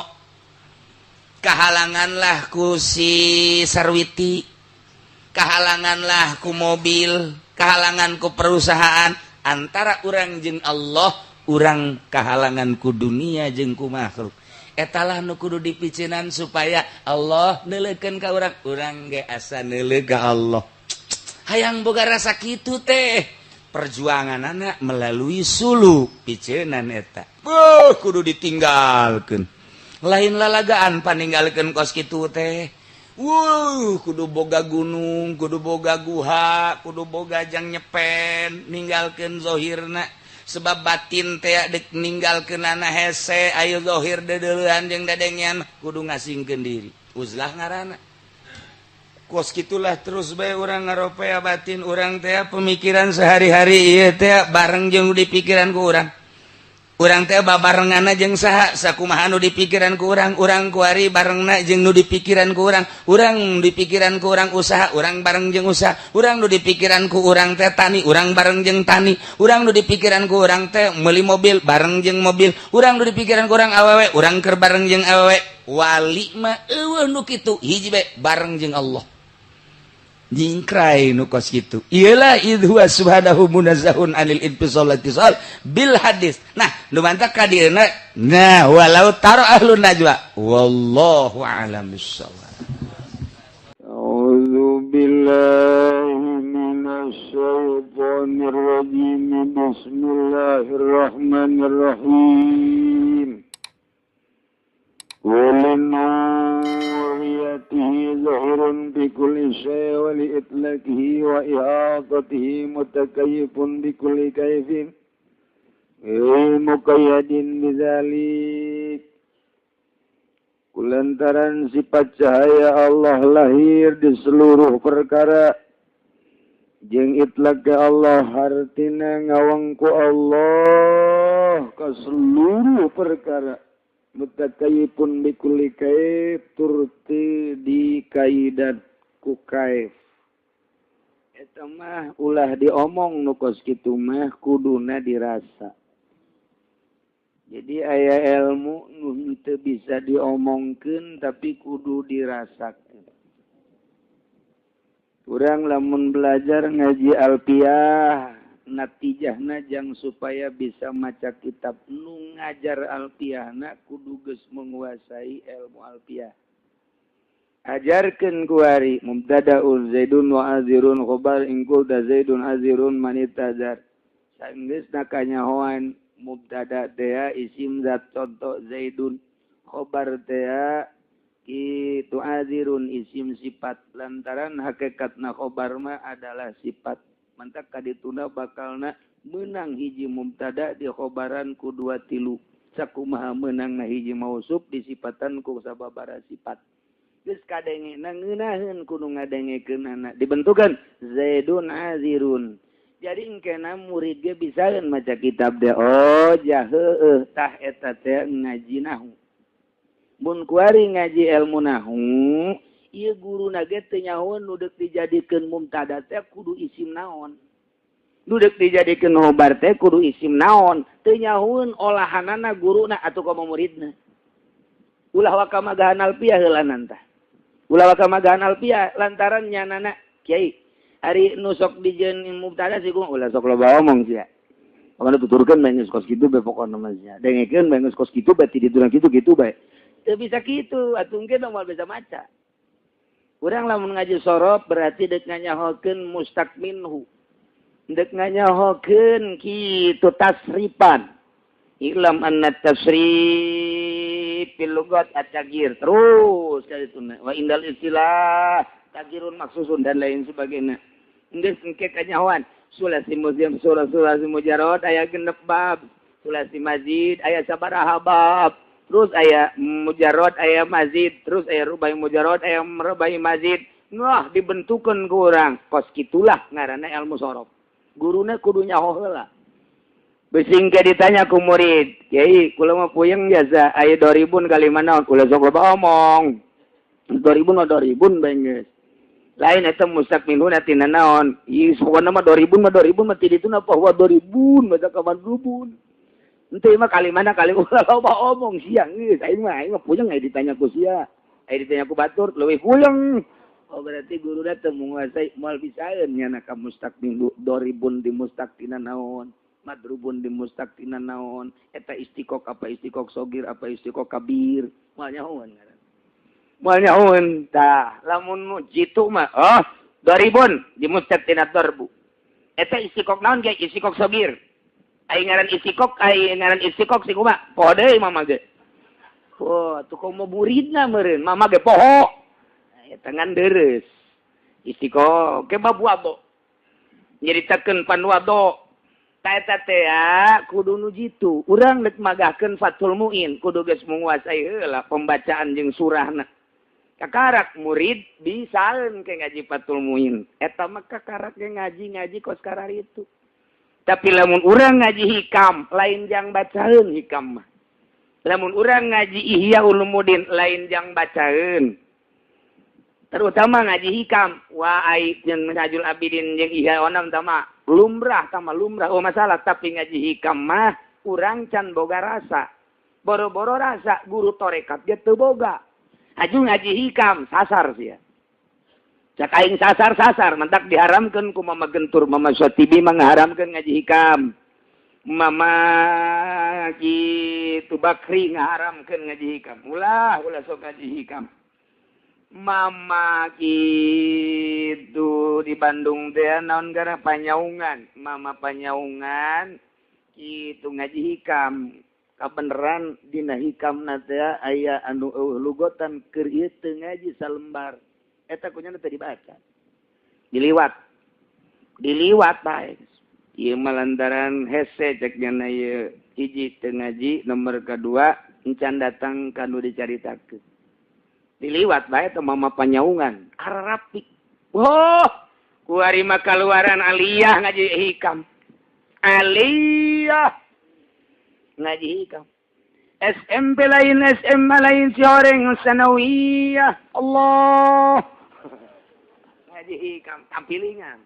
kahalanganlah ku si Sarwiti, kahalanganlah ku mobil, kahalangan ku perusahaan. Antara urang jeung Allah, urang kahalangan ku dunia jeung ku makhluk. Etalah nu kudu dipicinan supaya Allah neuleukeun ka urang, urang ge asa neuleuh ka Allah. Hayang boga rasa kitu teh perjuangan anak melalui suluk picenan eta. Buh, kudu ditinggalkeun, lain lalagaan paninggalkeun kos kitu teh. Wuh, kudu boga gunung, kudu boga guha, kudu boga jang nyepen, ninggalkeun zohirna. Sebab batin teh dek ninggalkeun hese, ayo zohir deudeuleun jeung dadengean, kudu ngasingkeun diri. Uzlah ngaranna. Kos kitulah terus bae urang ngaropea batin urang teh, pemikiran sehari-hari ieu teh bareng jeung di pikiran ku urang. Urang teh babarenganna jeung saha, sakumaha nu dipikiran ku urang, urang kuari barengna jeung nu dipikiran ku urang. Urang dipikiran ku urang usaha, urang bareng jeung usaha. Urang nu dipikiran ku urang teh tani, urang bareng jeung tani. Urang nu dipikiran ku urang teh meuli mobil, bareng jeung mobil. Urang nu dipikiran ku urang awewe, urang keur bareng jeung awewe. Wali mah eueuh nu kitu, hiji bae, bareng jeung Allah. Nyingkrai nu kos kitu. Iyalah, idz huwa subhanahu munazzahun anil infisal ittisal bil hadis. Nah, nu mantak ka dieuna. Nah, walau taro ahlun najwa, wallahu a'lam bissawab. أعوذ بالله من الشيطان الرجيم. بسم الله الرحمن الرحيم. ولنوريته ظهر بكل شيء ولإطلاقه وإحاطته متكيف بكل كيف غير مقيد بذلك. Kulantaran sifat cahaya Allah lahir di seluruh perkara jeung itlak ke Allah, hartina ngawangku Allah ke seluruh perkara, mutakayifun bikulli kaif, turti di kaidat ku kaif. Eta mah ulah diomong, nu kos kitu mah kuduna dirasa. Jadi aya ilmu nu teu bisa diomongkeun tapi kudu dirasakeun. Urang lamun belajar ngaji alfiah, natijahna jang supaya bisa maca kitab nu ngajar alfiahna kudu geus menguasai ilmu alfiah. Ajarkeun kuari mubtadaun zaidun wa azirun khabar in qulta zaidun azirun man itazar. Sanggeus nakanyahoan mubtada teh isim zat, contoh zaidun, khobar teh itu azirun isim sifat, lantaran hakikatna khobar mah adalah sifat. Mantak kadituna bakalna menang hiji mubtada di khobaran ku dua tilu. Sakumaha meunangna hiji mausuf disipatan ku sababaraha sifat. Geus kadengena ngeunaheun kudu ngadengekeunana. Dibentukan Zaidun azirun. Jadi engkena murid ge bisaeun maca kitab deh. Oh jah heueuh tah eta teh ngaji nahu. Mun kuari ngaji ilmu nahu, ieu guruna ge teu nyahoeun nu deuk dijadikeun mubtada teh kudu isim naon. Nu deuk dijadikeun khobar teh kudu isim naon. Teu nyahoeun olahanana guruna atuh komo muridna. Ulah waka magahan alfiah heulanan tah. Ulah waka magahan alfiah lantaran nyanana kiai ari nu sok dijieun mubtada sih ulah sok loba omong sia. Pokona tuturkeun bae geus kos kitu bae pokona mah sia. Dengekeun bae geus kos kitu bae ti ditu kitu kitu bae. Teu bisa kitu atuh engke moal bisa maca. Urang lamun ngaji sorof berarti deuk nganyahokeun mustaq minhu. Deuk nganyahokeun kitu tasrifan. Ilam anna tasrif fil lugat at-taghyir terus ka ditu wa indal istilah taghyirun maksusun dan lain sebagainya. Geus engke kanyahoan sulasi muziam sulasi mujarrad aya 6 bab, sulasi mazid aya sabaraha bab, terus aya mujarrad aya mazid, terus aya rubai mujarrad aya rubai mazid. Wah dibentukeun ku urang kos kitulah ngaranna ilmu sorof. Guruna kudu nyaho heula. Besing ke ditanya ku murid, kiai kula mah puyeng jasa aya 2000 kali mana kula sok loba omong. 2000 mah 2000 bae geus. Lain eta mustaq minhuna tina naon? Ieu pokona mah 2000 mah 2000 mah ti dituna bahwa 2000 mah ka 2000. Henteu mah kali mana kali ulah loba omong sia geus aing mah puyeng aya ditanya ku sia. Aya ditanya ku batur leuwih puyeng. Oh berarti guruna teu menguasai moal bisaeun nyana ka mustaq minhu 2000 di mustaq tina naon? Madrubun di mustaq tina naon? Eta istiqok apa istiqok sogir apa istiqok kabir? Moal nyahoeun ngaran. Moal nyahoeun tah lamun nu jitu mah oh 2000 di mustaq tina darbu. Eta istiqok naon ge istiqok sogir. Ai ngaran istiqok ai ngaran istiqok si kumaha? Poho deui mama ge. Oh atuh komo muridna meureun mama ge poho. Eta ngan deres. Istiqok ke babu ado. Nyaritakeun panwado. Eta teh kudu nu jitu. Urang deuk magahkeun Fathul Muin kudu geus menguasai heula pembacaan jeung surahna. Kakarak murid bisaeun ke ngaji Fathul Muin. Eta mah kakarak ge ngaji-ngaji kos kararitu. Tapi lamun urang ngaji hikam lain jang bacaeun hikam mah. Lamun urang ngaji Ihya Ulumuddin lain jang bacaeun. Terutama ngaji hikam wa ai jeung Minhajul Abidin jeung Ihya onam tama lumrah tama lumrah oh masalah tapi ngaji hikam mah urang can boga rasa. Boro-boro rasa guru tarekat ge teu boga. Aju ngaji hikam sasar sia. Cak aing sasar-sasar mentak diharamkeun ku Mama Gentur Mama Sotibi mah ngaharamkeun ngaji hikam. Mama kitu Bakri ngaharamkeun ngaji hikam. Ulah ulah sok ngaji hikam. Mama kitu di Bandung teh naon gara Panyaungan. Mama Panyaungan kitu ngaji hikam. Kabeneran dina hikamna teh aya anu eueuh lugotan keur ieu teu ngaji salembar. Eta kunyana teh dibaca. Diliwat. Diliwat bae. Ieu mah lantaran hese cek nyana ieu hiji teu ngaji nomor kadua encan datang ka nu dicaritakeun. Diliwat bae teh Mama Panyaungan ararapik. Wah, kuari mah kaluaran aliyah ngaji hikam. Aliyah ngaji hikam. SMP lain SMA lain si horeng sanawiyah. Allah. Ngaji hikam tampilingan.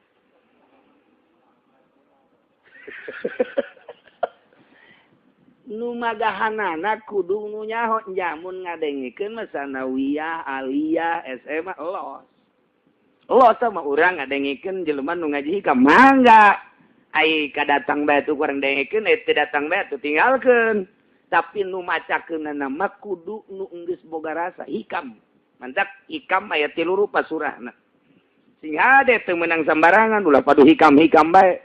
Nu magahanana kudu nu nyaho jamun ngadengikeun mah sanawiyah, aliyah, SMA los. Los mah urang ngadengikeun jelema nu ngaji hikam mangga. Ai kadatang bae tuh kurang dengikeun, ai teu datang bae tuh tinggalkeun. Tapi nu macakeunana mah kudu nu geus boga rasa hikam. Mantak hikam aya 3 rupa surahna. Sing hade teu meunang sambarangan ulah padu hikam-hikam bae.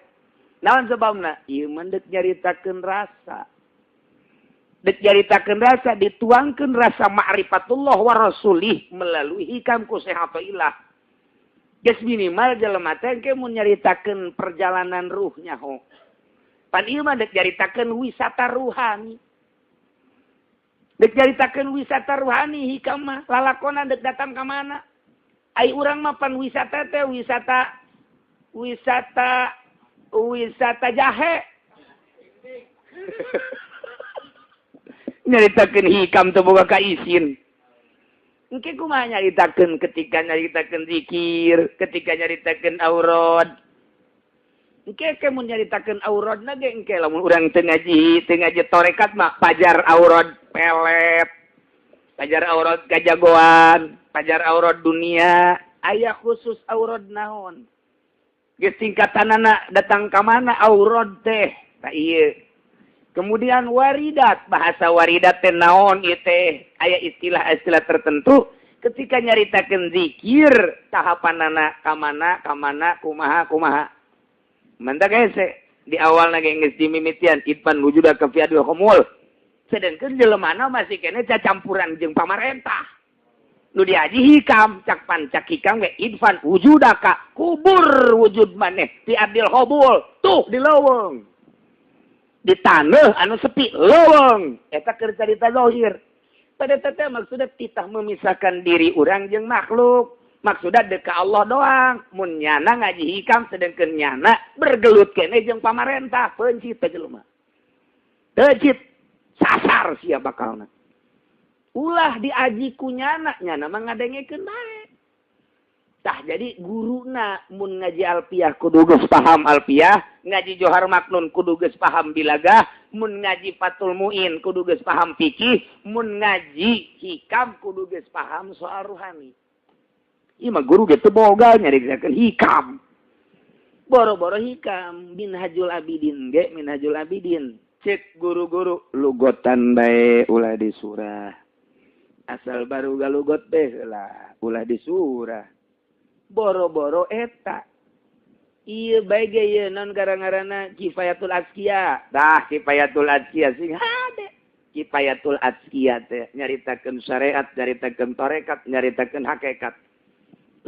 Naon sebabna? Ieu mah deuk nyaritakeun rasa. Dek nyaritakeun rasa dituangkeun rasa ma'rifatullah wa rasulih melalui hikam ku Syekh Athaillah. Geus minimal jelema teh engke mun nyaritakeun perjalanan ruhnya ho. Pan ieu mah dek nyaritakeun wisata ruhani. Dek nyaritakeun wisata ruhani hikam mah lalakonan dek datang ka mana? Ai urang mah pan wisata teh wisata wisata wisata jahe. Nyaritakeun hikam teu boga kaisin. Engke kumaha nyaritakeun ketika nyaritakeun zikir, ketika nyaritakeun aurad. Engke ke mun nyaritakeun auradna ge engke lamun urang teu ngaji tarekat mah pajar aurad pelet. Pajar aurad kajagoan, pajar aurad dunia, aya khusus aurad naon. Geus tingkatanana datang ka mana aurad teh? Tah ieu. Kemudian waridat, bahasa waridat teh naon ieu teh? Aya istilah-istilah tertentu ketika nyaritakeun zikir tahapanana ka mana ka mana kumaha kumaha. Mantak hese di awalna ge geus dimimitian itpan wujuda ka fi adil khumul. Sedengkeun jelemana masih keneh cacampuran jeung pamarentah. Nu diaji hikam cak pancak hikam ge idfan wujudaka kubur wujud maneh fi adil khumul tuh di leuweung. Di tanah anu sepi leuweung eta keur carita zahir. Pada teh maksudna titah memisahkan diri urang jeung makhluk. Maksudna deuk ka Allah doang. Mun nyana ngaji hikam sedengkeun nyana bergelut keneh jeung pamarentah peuncit teh jelema. Peuncit sasar sia bakalna. Ulah diaji ku nyana, nyana mah ngadengekeun bae. Tah jadi guruna mun ngaji alfiah kudu geus paham alfiah, ngaji Johar Maknun kudu geus paham bilagah, mun ngaji Fathul Muin kudu geus paham fikih, mun ngaji hikam kudu geus paham soal ruhani. Ieu mah guru ge teu boga nyaritakeun hikam. Boro-boro hikam Minhajul Abidin ge Minhajul Abidin. Cek guru-guru lugotan bae ulah di surah. Asal baru galugot teh lah ulah di surah. Boro-boro eta. Ieu bae ge ieu non gara-garana Kifayatul Azkiya. Tah Kifayatul Azkiya sing hade. Kifayatul Azkiya teh nyaritakeun syariat, nyaritakeun tarekat, nyaritakeun hakikat.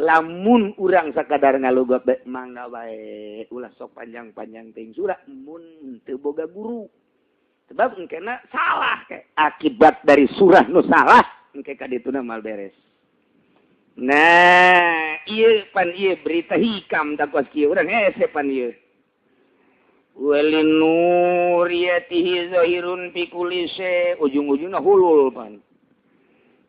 Lamun urang sakadar ngalugot bae mangga bae ulah sok panjang-panjang teuing surah mun teu boga guru. Sebab engkena salah ke akibat dari surah nu salah engke ka dituna mal beres. Nah, ieu pan ieu berita hikam da kos kieu urang hese pan ieu. Walinuriyatihi zahirun fi kulli syai, ujung-ujungna hulul pan.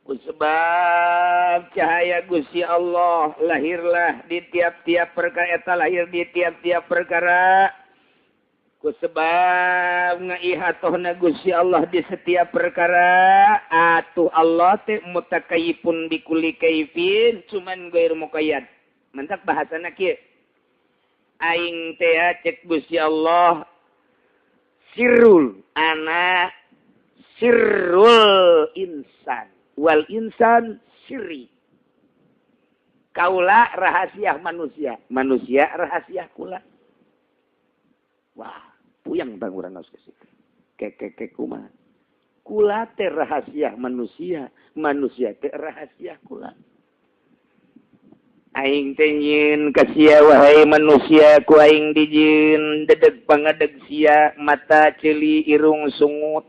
Kusebab cahaya Gusti Allah lahirlah di tiap-tiap perkara, eta lahir di tiap-tiap perkara. Kusebab ngaihatohna Gusti Allah di setiap perkara, atuh Allah teh mutakayifun bikulli kaifin, cuman ghair muqayyad. Mantak bahasana kieu. Aing teh cek Gusti Allah sirrul ana sirrul insan wal insan sirri. Kaula rahasia manusia, manusia rahasia kula. Wah, puyang bang urang geus kitu. Kekeke kumaha? Kula teh rahasia manusia, manusia teh rahasia kula. Aing teh nyieun ka sia wahai manusia, ku aing dijieun dedeg pangadeg sia, mata ceuli irung sungut,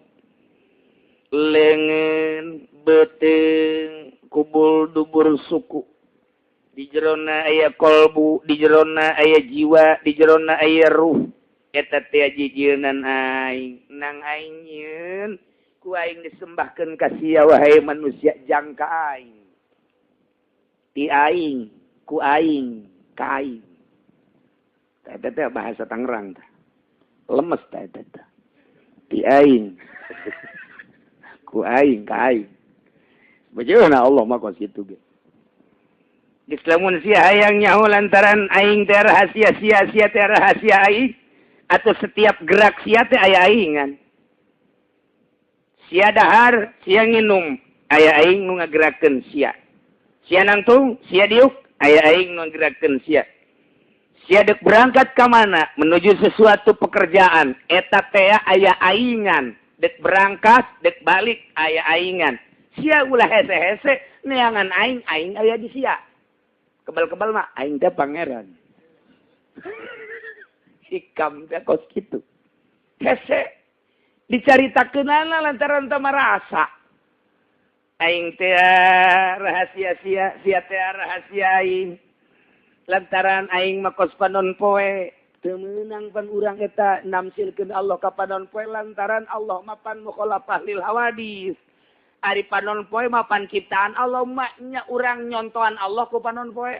leungeun beuteung kubul dubur suku. Di jerona aya kolbu, di jerona aya jiwa, di jerona aya ruh. Eta teh jijieunnan aing, nang aing nyieun ku aing disembahkeun ka sia wahai manusia jangka aing. Ti aing ku aing ka aing. Eta teh bahasa Tangerang teh. Lemes teh eta teh. Ti aing ku aing ka aing. Bagaimana Allah mah kos kitu ge. Geus lamun sia hayang nyaho lantaran aing teh rahasia sia, sia teh rahasia aing, atau setiap gerak sia teh aya aingan. Sia dahar, sia nginum, aya aing nu ngagerakeun sia. Sia nangtung, sia diuk, aya aing nu ngagerakeun sia. Sia deuk berangkat ka mana menuju sesuatu pekerjaan, eta teh aya aingan. Dek berangkat, dek balik, aya aingan. Sia ulah hese-hese, neangan aing, aing aya di sia. Kebal-kebal mah, aing teh pangeran. Hikam teh kos kitu. Hese, dicaritakeunana lantaran teu marasa. Aing teh rahasia sia, sia teh rahasia aing. Lantaran aing mah kos panon poe, teu meunang pan urang eta namsilkeun Allah ka panon poe lantaran Allah mah pan mukhalafah lil hawadis. Ari panon poe mah pan ciptaan Allah mah nya urang nyontohan Allah ku panon poe.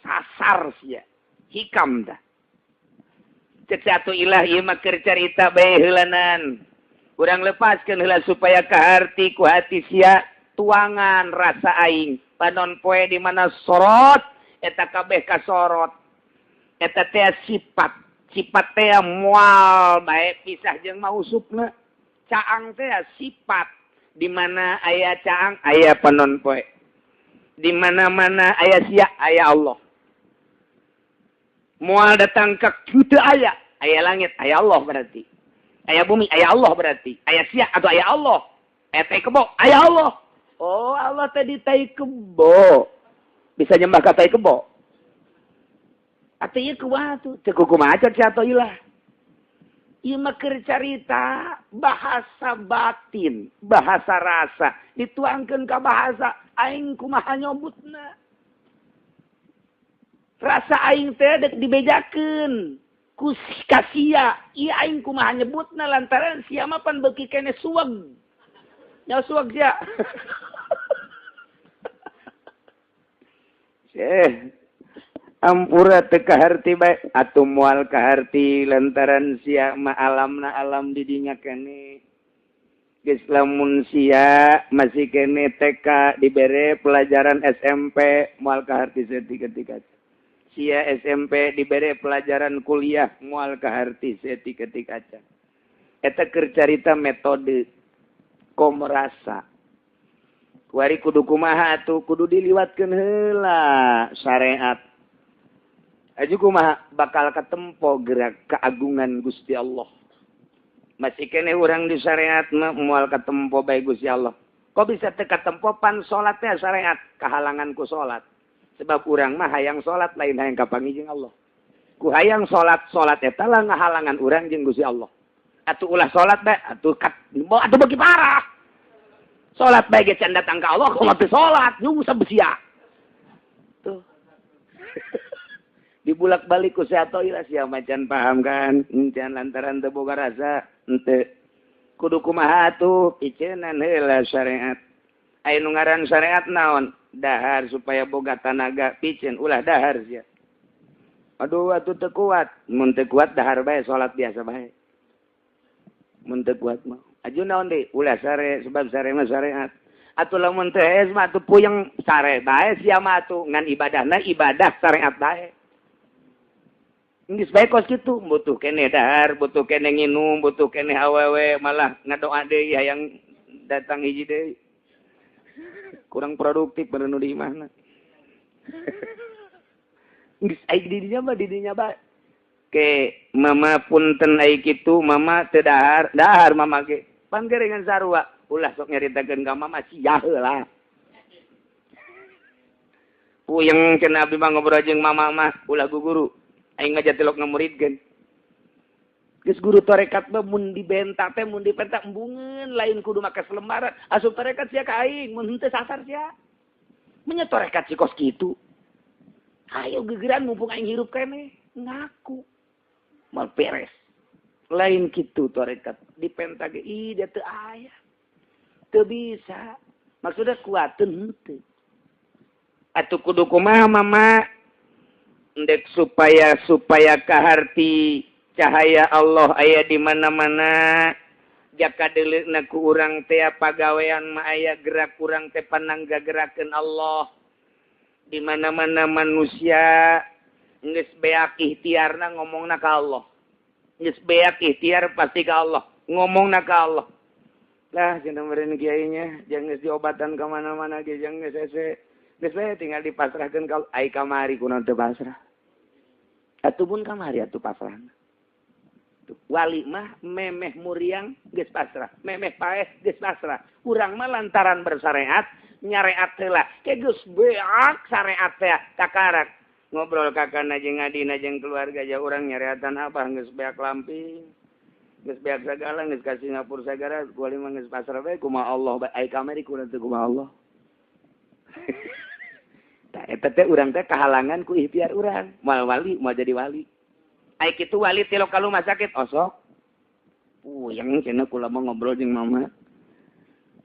Sasar sia, hikam dah. Cek satu ilah ieu mah keur carita bae heulanan. Urang lepaskeun heula supaya kaharti ku hati sia tuangan rasa aing. Panon poe di mana sorot eta kabeh kasorot. Eta teh sifat, sifat teh moal bae pisah jeung mausupna. Caang teh sifat, di mana aya caang aya panon poe. Di mana-mana aya sia aya Allah. Moal datang ka kitu aya, aya langit aya Allah berarti. Aya bumi aya Allah berarti. Aya sia atau aya Allah. Aya tai kebo aya Allah. Oh, Allah tadi tai kebo. Bisa nyembah ka tai kebo. Atuh ieu kumaha tuh? Teu kumaha sia atuh ilah. Ieu mah keur carita bahasa batin, bahasa rasa dituangkeun ka bahasa aing kumaha nyobutna. Rasa aing teh dek dibejakeun ku ka sia, ieu aing kumaha nyebutna lantaran sia mah pan beuki keneh suweg. Nya suweg sia. Ampura teu kaharti bae atuh moal kaharti lantaran sia mah alamna alam di dinya keneh. Geus lamun sia masih keneh TK dibere pelajaran SMP moal kaharti saeutik-etik. Sia SMP dibere pelajaran kuliah moal kaharti saeutik-etik acan. Eta keur carita metode komrasa. Kuari kudu kumaha atuh kudu diliwatkeun heula syariat. Aju kumaha bakal katempo gerak keagungan Gusti Allah. Masih keneh urang di syariat mah moal katempo bae Gusti Allah. Kok bisa teu katempo pan salat teh syariat kahalangan ku salat. Sebab urang mah hayang salat lain hayang kapanggih jeung Allah. Ku hayang salat, salat eta lah ngahalangan urang jeung Gusti Allah. Atuh ulah salat bae atuh atuh beuki parah. Salat bae ge can datang ka Allah kumaha teu salat nyungsep sia. Tuh. Dibulak-balik ku sia ilah sia macan paham kan? Encan lantaran teu boga rasa henteu. Kudu kumaha atuh iceunan heula syariat. Aya nu ngaran syariat naon? Dahar supaya boga tanaga piceun ulah dahar sia. Aduh atuh teu kuat, mun teu kuat dahar bae salat biasa bae. Mun teu kuat mah aju naon deui ulah sare sebab sare mah syariat. Atuh lamun teu hees mah atuh puyeng sare bae sia mah atuh ngan ibadahna ibadah syariat bae. Geus bae kos kitu, butuh keneh dahar, butuh keneh nginum, butuh keneh awewe, malah ngadoa deui hayang datang hiji deui. Kurang produktif bener nu di imahna. Geus aing di dinya mah di dinya bae. Ke mama punten ai kitu, mama teu dahar, dahar mama ge. Panggerengan sarua, ulah sok nyaritakeun ka mama sia heula. Puyeng cenah abdi mah ngobrol jeung mama mah ulah guguru. Aing mah jatilok ngamuridkeun. Geus guru tarekat mah mun dibentak teh mun dipentak embungeun lain kudu make selembaran. Asup tarekat sia ka aing mun henteu sasar sia. Menya tarekat si kos kitu. Ayo gegeran mumpung aing hirup keneh ngaku. Mal beres. Lain kitu tarekat dipentak ge ih dia teu aya. Teu bisa. Maksudna kuateun henteu. Atuh kudu kumaha mama? Ndek supaya kaharti cahaya Allah aya di mana-mana. Jaka deuleuna ku urang teh pagawean mah aya gerak urang teh pananggagerakeun Allah. Di mana-mana manusia geus beak ikhtiarna ngomongna ka Allah. Geus beak ikhtiar pasti ka Allah, ngomongna ka Allah. Lah cenah meureun kiainya, jangan geus diobatan ka mana-mana ge jangan geus hese. Geus bae tinggal dipasrahkeun ka ai kamari kunaon teu pasrah. Atuh pun kamari atuh pasrahna. Wali mah memeh muriang geus pasrah, memeh paeh geus pasrah. Urang mah lantaran bersyariat, nyareat heula. Ke geus beak syariat teh kakarak. Ngobrol kakana jeung adina jeung keluarga ja urang nyareatan abah geus beak lamping. Geus beak sagala, geus ka Singapura sagala, ku mah geus pasrah bae kumaha Allah bae, ai kamari ku teu kumaha Allah. Tah eta teh urang teh kahalangan ku ikhtiar urang. Moal wali, moal jadi wali. Ai kitu wali tilok ka rumah sakit osok. Puyeng cenah kula mah ngobrol jeung mama.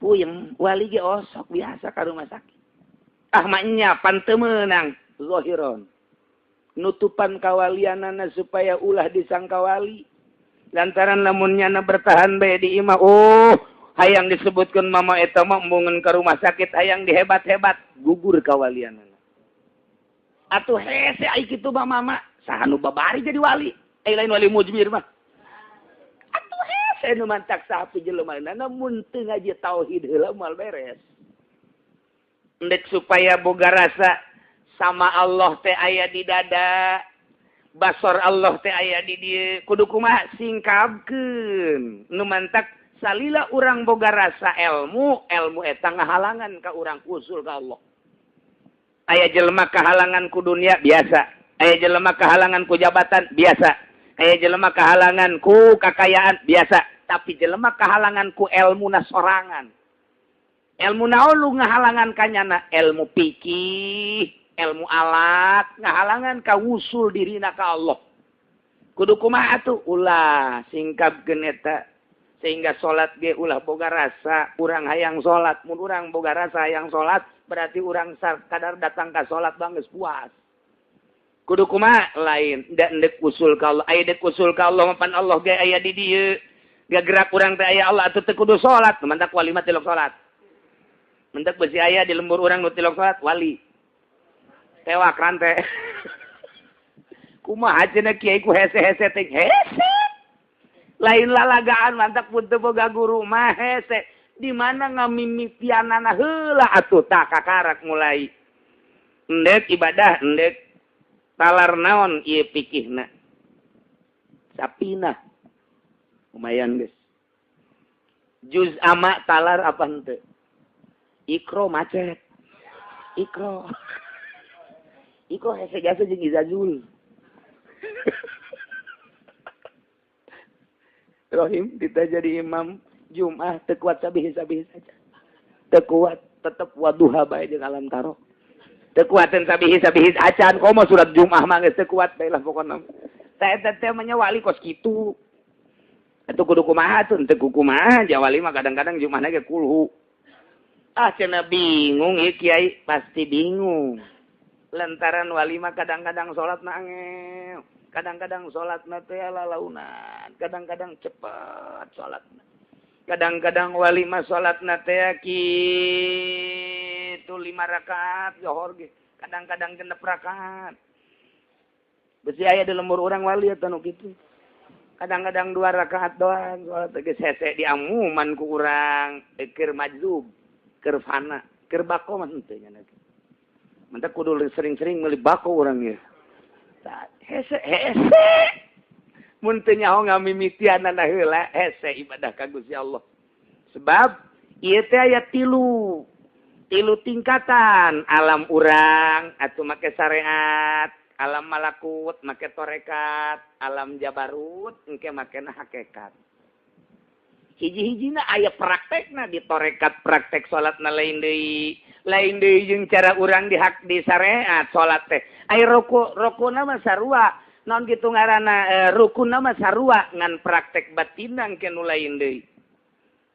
Puyeng, wali ge osok biasa ka rumah sakit. Ah mah nya pan teu meunang zahiron. Nutupan kawalianana supaya ulah disangka wali. Lantaran lamun nyana bertahan bae di imah, oh hayang disebutkeun mama eta mah embungeun ka rumah sakit, hayang dihebat-hebat, gugur kawalianana. Atuh hese ai kitu mah mama, saha nu babari jadi wali? Ai lain wali mujmir mah. Atuh hese nu mantak sapi jelema mun teu ngaji tauhid heula moal beres. Endek supaya boga rasa sama Allah teh aya di dada, basor Allah teh aya di dieu, kudu kumaha singkapkeun. Nu mantak salila urang boga rasa ilmu, ilmu eta ngahalangan ka urang usul ka Allah. Aya jelema kahalangan ku dunia biasa, aya jelema kahalangan ku jabatan biasa, aya jelema kahalangan ku kakayaan biasa, tapi jelema kahalangan ku ilmu na sorangan. Ilmu naon lu ngahalangan kanyana? Ilmu fikih, ilmu alat, ngahalangan ka wusul dirina ka Allah. Kudu kumaha atuh? Ulah singkapkeun eta sehingga salat ge ulah boga rasa urang hayang salat. Mun urang boga rasa hayang salat berarti urang kadar datang ka salat bang geus puas. Kudu kumaha? Lain da endek usul ka Allah. Aya dek usul ka Allah mapan Allah ge aya di dieu. Gagerak urang teh aya Allah atuh teu kudu salat. Mantak wali mah tilok salat. Mentak besi aya di lembur urang nu tilok salat wali. Tewak rante. Kumaha cenah kiai ku hese-hese teh hese. Lain lalagaan mantak pun teu boga guru mah hese. Di mana ngamimitianana heula atuh tah kakarak mulai. Endek ibadah endek talar naon ieu fikihna. Sapinah. Lumayan geus. Juz ama talar apa henteu? Ikro macet. Ikro. Ikro hese jasa jeung Izazul. Rohim kita jadi imam Jum'ah teu kuat sabihi-sabihi saja. Teu kuat tetep waduha bae jeung alam taro. Teu kuateun sabihi-sabihi acan komo surat Jum'ah mah geus teu kuat bae lah pokona. Tah eta teh mah nya wali kos kitu. Atuh kudu kumaha tuh teu kumaha ja wali mah kadang-kadang Jum'ahna ge kulhu. Ah cenah bingung ieu kiai, pasti bingung. Lantaran wali mah kadang-kadang salat na angel, kadang-kadang salat na teh lalaunan, kadang-kadang cepet salatna. Kadang-kadang wali mah salatna teh kitu 5 rakaat johor ge, kadang-kadang 6 rakaat. Besi aya di lembur urang wali eta nu kitu. Kadang-kadang 2 rakaat doang salat geus hese diamuman ku urang, keur majzub, keur fana, keur bako mah henteu nya. Mentak kudu sering-sering meuli bako urang ieu. Tah hese hese. Mun teu nyaho ngamimitianana heula hese ibadah ka Gusti Allah. Sebab ieu teh aya tilu tingkatan, alam urang atuh make syariat, alam malakut make torekat, alam jabarut engke makena hakikat. Hiji-hijina aya praktekna di torekat, praktek salatna lain deui. Lain deui jeung cara urang di hak di syariat salat teh. Aya ruku, rukuna mah sarua. Naon kitu ngaranna rukunna mah sarua ngan praktek batinna engke nu lain deui.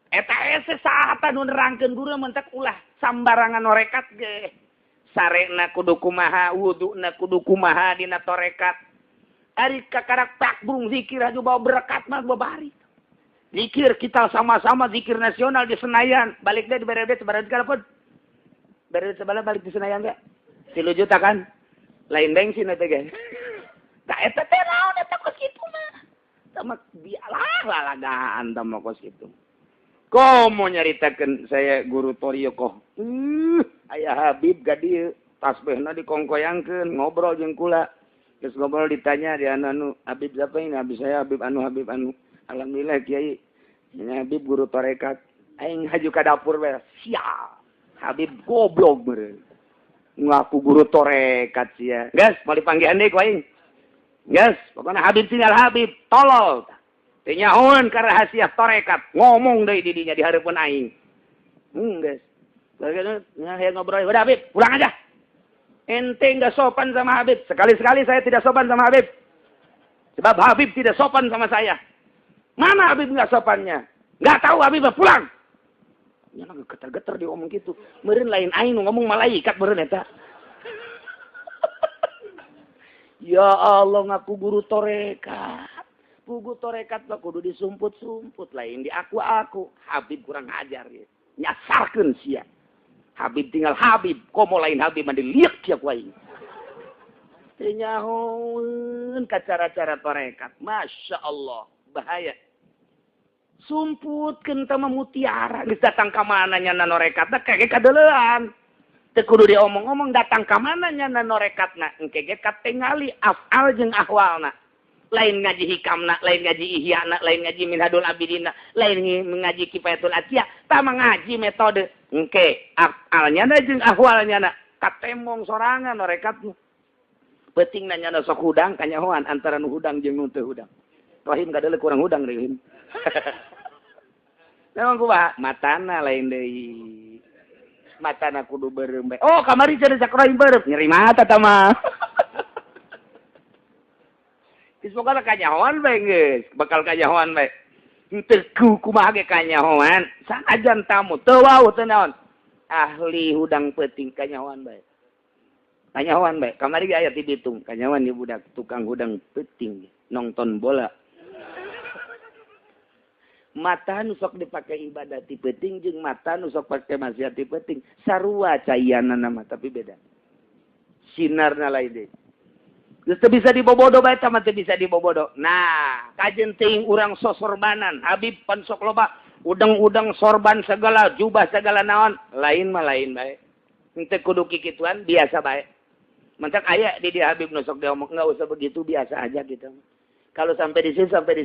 Eta hese saha nu nerangkeun guru mentak ulah sambarangan torekat ge. Sarena kudu kumaha, wuduna kudu kumaha dina torekat. Ari kakarak takbrung zikir aju bawa berkat mah babari. Zikir kita sama-sama zikir nasional di Senayan, balik deh di BRD sebarang segala pun. BRD sebelah balik di Senayan ge. 3 juta kan? Lain bensin eta ge. Tah eta teh naon eta kos kitu mah. Tah mah bialah lalagaan tah mah kos kitu. Komo nyaritakeun saya guru Toriokoh. Aya Habib ka dieu, tasbihna dikongkoyangkeun, ngobrol jeung kula. Geus ngobrol ditanya di anu Habib siapa ini? Habib saya Habib anu Habib anu. Alhamdulillah kiai, ini Habib guru tarekat. Aing haju ka dapur bae. Sial. Habib goblok beureum. Ngaku guru tarekat sia. Geus, mau dipanggihan deui ku aing. Geus, pokona Habib tinggal Habib, tolol. Teu nyahoeun ka rahasia tarekat, ngomong deui di dinya di hareupeun aing. Geus. Hayang ngobrol, udah Habib, pulang aja. Ente enggak sopan sama Habib. Sekali-sekali saya tidak sopan sama Habib. Sebab Habib tidak sopan sama saya. Mana Habib enggak sopannya? Enggak tahu Habib, pulang. Nya geter-geter dia ngomong gitu. Meureun lain aing nu ngomong malaikat meureun eta. Ya Allah ngaku guru tarekat. Guru tarekat mah kudu disumput-sumput lain di aku-aku. Habib kurang ajar ya. Nyasarkeun sia. Habib tinggal Habib, komo lain Habib mah diliek sia ku aing. Teu nyahoeun ka cara-cara tarekat. Masya Allah, bahaya. Sumputkeun teh mah mutiara, geus datang ka mana nya norekatna kege kadeuleuan. Teu kudu diomong-omong datang ka mana nya norekatna, engke ge katingali afal jeung ahwalna. Lain ngaji hikamna, lain ngaji ihyana, lain ngaji minhadul abidina, lain ngaji kifayatul atiyah, tah ngaji metode. Engke afalnya na jeung ahwalnya na katemong sorangan norekatna. Penting nanya na sok hudang kanyahoan antara nu hudang jeung nu teu hudang. Rohim kadeuleu kurang hudang deui. Memang kumaha matana lain deui. Matana kudu beureum bae. Oh, kamari cenah cak rohim beureum, nyeri mata tah mah. Geus pokona kanyahoan bae geus, bakal kanyahoan bae. Henteu kumaha ge kanyahoan, sanajan tamu teu wauh teu naon. Ahli hudang peuting kanyahoan bae. Kanyahoan bae, kamari ge aya ti Bitung, kanyahoan ieu budak tukang hudang peuting nonton bola. Mata nu sok dipake ibadah ti peuting jeung mata nu sok pake maksiat ti peuting, sarua caianna mah tapi beda. Sinarna lain deui. Geus teu bisa dibobodo bae tah mah teu bisa dibobodo. Nah, kajen teuing urang sosorbanan, Habib pan sok loba udang-udang sorban segala, jubah segala naon, lain mah lain bae. Henteu kudu kikituan, biasa bae. Mantak aya di dia Habib nu sok diomong enggak usah begitu, biasa aja gitu. Kalau sampai di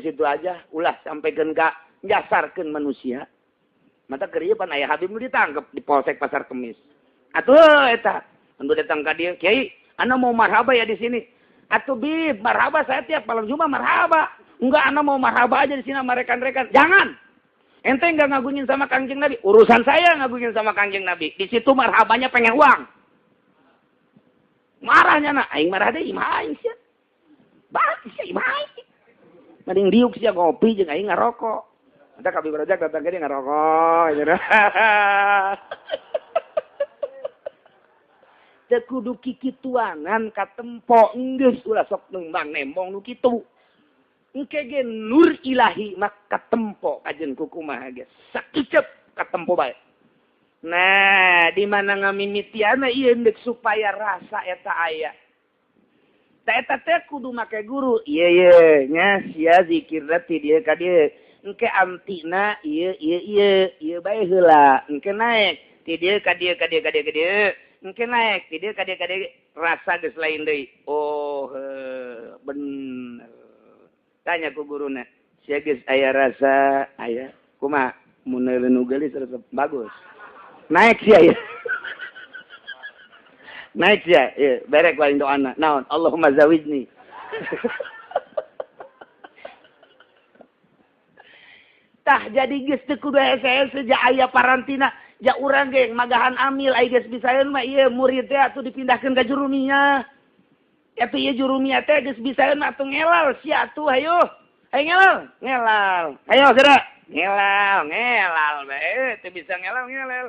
situ aja, ulah sampaikan ka nyasarkeun manusia. Mata keur ieu pan aya Habib nu ditangkep di Polsek Pasar Kemis. Atuh eta, anu datang ka dieu, "Kiai, ana mau marhaba ya di sini." Atuh Bib, marhaba saya tiap malam Jumat marhaba. Enggak, ana mau marhaba aja di sini sama rekan-rekan. Jangan. Ente enggak ngagungin sama Kangjeng Nabi. Urusan saya ngagungin sama Kangjeng Nabi. Di situ marhabanya pengen uang. Marahnya na, aing marah deui, imah aing sia. Balik sia imah aing. Mending diuk sia ngopi jeung aing ngarokok. Entah kami berajak datang ke dia ngarokok. Teu kudu kikituanan katempo geus ulah sok nembang nembong nu kitu. Engke ge nur ilahi mah katempo kajen kukumaha ge sakicep katempo bae. Nah, di mana ngamimitiana ieu deuk supaya rasa eta aya. Ta eta teh kudu make guru. Ieu ye nya sia zikirna ti dieu ka dieu. Engke antina ieu ieu ieu ieu bae heula. Engke naik ti dieu ka dieu ka dieu ka dieu ka dieu. Engke naik ti dieu ka dieu ka dieu rasa geus lain deui. Oh, bener. Tanya ku guruna, sia geus aya rasa aya kumaha mun nu geulis resep bagus. Naik sia ya. Naik sia, ieu berek paling doana. Naon? Allahumma zawijni. Tah jadi geus teu kudu hese-hese ja aya parantina. Ja urang ge magahan amil ai geus bisaeun mah ieu murid teh atuh dipindahkeun ka jurumiyah. Atuh ieu jurumiyah teh geus bisaeun atuh ngelal sia atuh hayu. Hayu ngelal, ngelal. Hayo geura. Ngelal, ngelal bae teu bisa ngelal ngelal.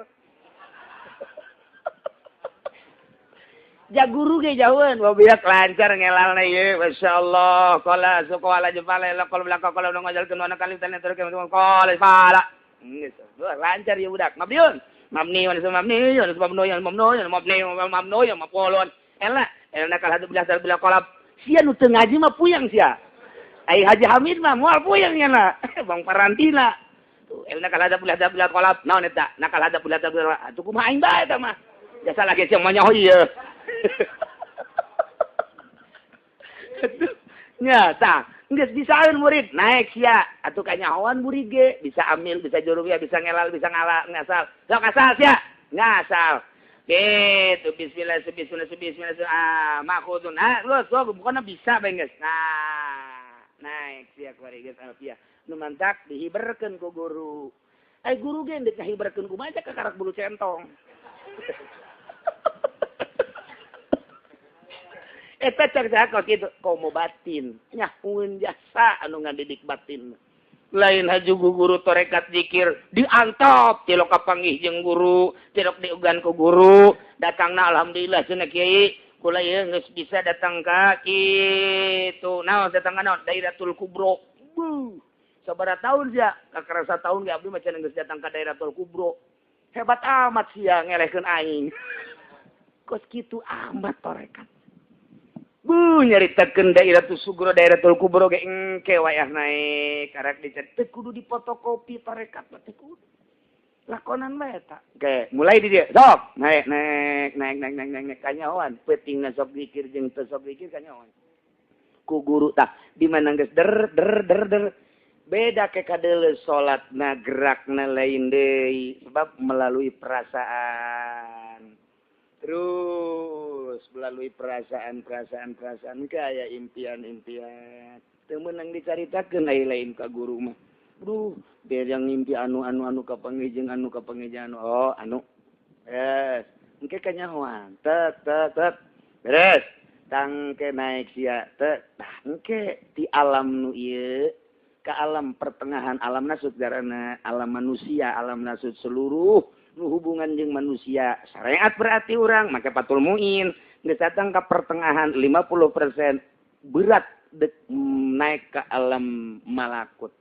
Ja guru ge jauheun wabiak lancar ngelalna ieu masyaallah qala suqala jefala la qala la qala ngajalkeun wana kali tan terus qala fala. Geus lancar ieu budak. Mabniun. Mabni wa mabni wa mabni wa mabni wa mabni wa mabni wa maf'ulun. Ela elna kal hadu bilah bila qalab. Sia nu teu ngaji mah puyeng sia. Ai Haji Hamid mah moal puyeng nya na. Bang parantina. Tuh elna kal hadu bilah bila qalab. Naon eta? Nakal hadu bilah bila. Atuh kumaha aing bae eta mah. Jasa lagi sia mah nyaho ieu. Nya tah geus bisaeun murid naik sia atuh kanyahoan murid ge bisa amil bisa jurumiyah bisa ngelal bisa ngala ngasal sok asal sia ngasal gitu bismillah bismillah bismillah ah makhudun ah lu sok bukanna bisa bae geus. Nah naik sia kuari geus alfiah Nu mantak dihiberkeun ku guru. Ai guru ge deuk ngahiberkeun kumaha ka karak bulu centong. Eta cek kos kitu komo batin nyahueun jasa anu ngadidik batin. Lain haju guru torekat zikir diantop tilok kapanggih jeung guru, tilok diugan ku guru, datangna alhamdulillah cenah kiai kula ieu geus bisa datang ka kitu. Naon datang ka naon? Dairatul Kubro. Buh. Sabaraha tahun sia? Kakarasa tahun ge abdi mah cenah geus datang ka Dairatul Kubro. Hebat amat sia ngelehkeun aing. Kos kitu amat torekat. Bu nyaritakeun Dairatul Sugro, Dairatul Kubro ge engke wayah naik karak dicetek teu kudu dipotokopi tarekat mah teu kudu. Lakonan bae eta. Oke, mulai di dieu. Sok, naik naik naik naik naik naik kanyahoan. Peutingna sok zikir jeung teu sok zikir kanyahoan. Ku guru tah di mana geus der der der der. Beda ke kadeuleu salatna gerakna lain deui sebab melalui perasaan. Terus melalui perasaan-perasaan-perasaan kayak impian-impian. Teu meunang dicaritakeun ai lain ka guru mah. Duh, biar yang ngimpi anu-anu-anu kapanggih jeung anu kapanggih jeung anu. Oh, anu. Yes. Engke kanyahoan. Tek tek tek. Beres. Tangke naik sia tek. Tah engke ti alam nu ieu ka alam pertengahan alam nasut garana alam manusia, alam nasut seluruh nu hubungan jeung manusia syariat berarti urang make Fathul Muin geus datang ka pertengahan 50% berat dek naik ke alam malakut.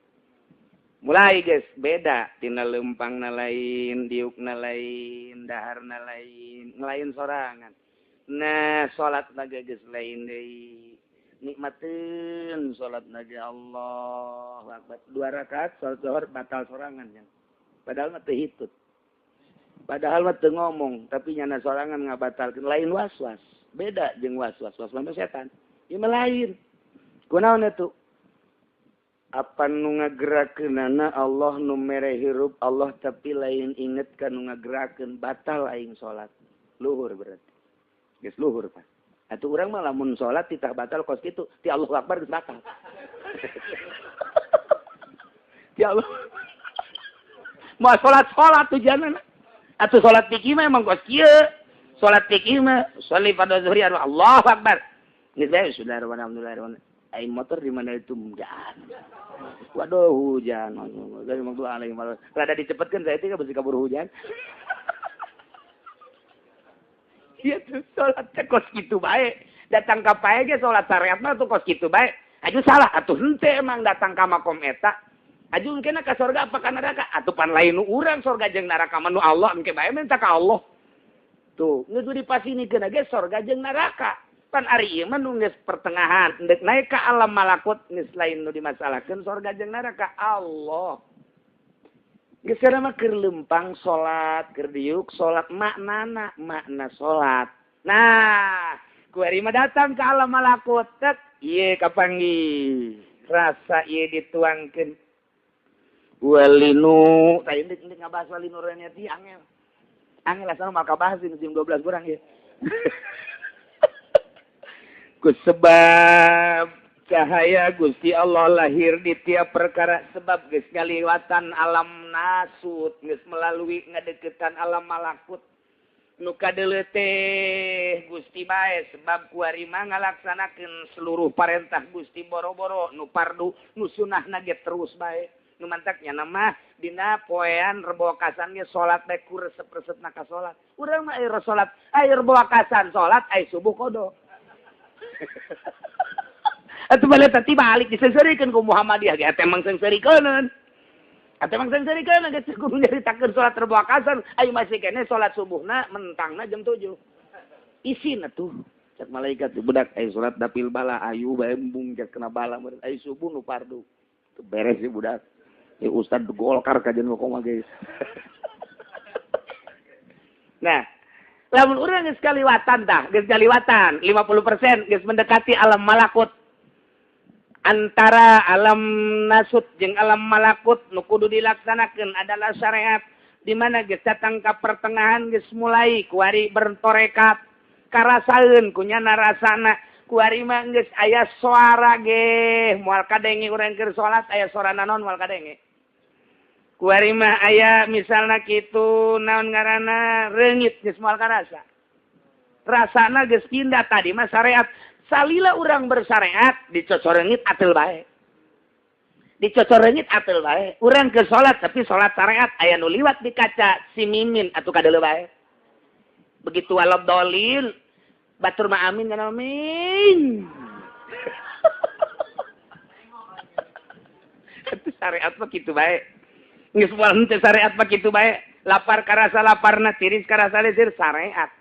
Mulai guys beda tina leumpangna lain, diukna lain, daharna lain, ngelain sorangan. Nah, salat lagi geus lain deui. Nikmateun salat lagi Allahu Akbar. 2 rakaat salat zuhur batal sorangan nya. Padahal mah teu hitut. Padahal mah teu ngomong, tapi nyana sorangan ngabatalkeun lain was-was. Beda jeung was-was, was-was mah setan. Ieu mah lain. Kunaon atuh? Apa nu ngagerakeunana Allah nu mere hirup Allah tapi lain inget ka nu ngagerakeun batal aing salat. Luhur berarti. Geus luhur Pak. Atuh urang mah lamun salat titah batal kos kitu, ti Allahu Akbar geus batal. Ti Allah. Moal salat-salat tujuanna. Atuh salat fikih mah emang kos kieu. Salat fikih mah sholli fardhu zuhri Allahu Akbar. Geus bae sudah alhamdulillah. Aing motor di mana itu hujan. Waduh hujan. Rada dicepetkan saya itu besi kabur hujan. Iya tuh salat teh kos kitu bae. Datang ka pae ge salat syariat mah tuh kos kitu bae. Aju salah atuh henteu emang datang ka makom eta. Aju engkena ka sorga apa ka neraka? Atuh pan lain nu urang sorga jeung neraka mah nu Allah engke bae minta ka Allah. Tuh, geus dipasinikeun ge sorga jeung neraka. Pan ari ieu mah nu geus pertengahan, endek naik ka alam malakut geus lain nu dimasalahkeun sorga jeung neraka Allah. Geus mah keur leumpang salat, keur diuk salat maknana, makna salat. Nah, ku ari mah datang ka alam malakut, tek ieu kapanggih. Rasa ieu dituangkeun. Walinu, tah ieu deuk ngabahas walinu reniati angel. Angel asal mah kabahas jam 12 kurang ieu. Sebab cahaya Gusti Allah lahir di tiap perkara sebab geus ngaliwatan alam nasut geus melalui ngadeukeutan alam malakut nu kadeuleu teh Gusti bae sebab kuari mah ngalaksanakeun seluruh parentah Gusti boro-boro nu fardu nu sunahna ge terus bae nu mantak nya mah dina poean rebo kasan ge salat bae ku resep-resepna ka salat urang mah air salat air rebo kasan salat ai subuh kodo. Atuh balik tadi balik diseungseurikeun ku Muhammadiyah ge eta emang seungseurikeuneun. Eta emang seungseurikeun geus kudu nyaritakeun salat rebo kasan ai masih keneh salat subuhna mentangna jam 7. Isin atuh cek malaikat budak ai salat dapil bala ayu bae embung cek kena bala meureun ai subuh nu fardu. Tuh beres sih budak. Ya ustad Golkar kajian koma guys. Nah, lamun urang geus kaliwatan tah, geus kaliwatan 50% geus mendekati alam malakut. Antara alam nasut jeung alam malakut nu kudu dilaksanakeun adalah syariat di mana geus datang ka pertengahan geus mulai kuari bertorekat karasaeun kunyana rasana Kuari mah geus aya suara ge moal kadenge urang keur salat aya suara naon moal kadenge. Kuari mah aya misalna kitu naon ngaranna reungit geus moal karasa. Rasana geus pindah tadi mah syariat. Salila urang bersyariat dicocorengit atel bae. Dicocorengit atel bae. Urang ke salat tapi salat syariat aya nu liwat di kaca si mimin atuh kadeuleu bae. Begitu walab dolil batur mah amin kana amin. Itu syariat mah kitu bae. Geus moal henteu syariat mah kitu bae. Lapar karasa laparna, tiris karasa lisir syariat.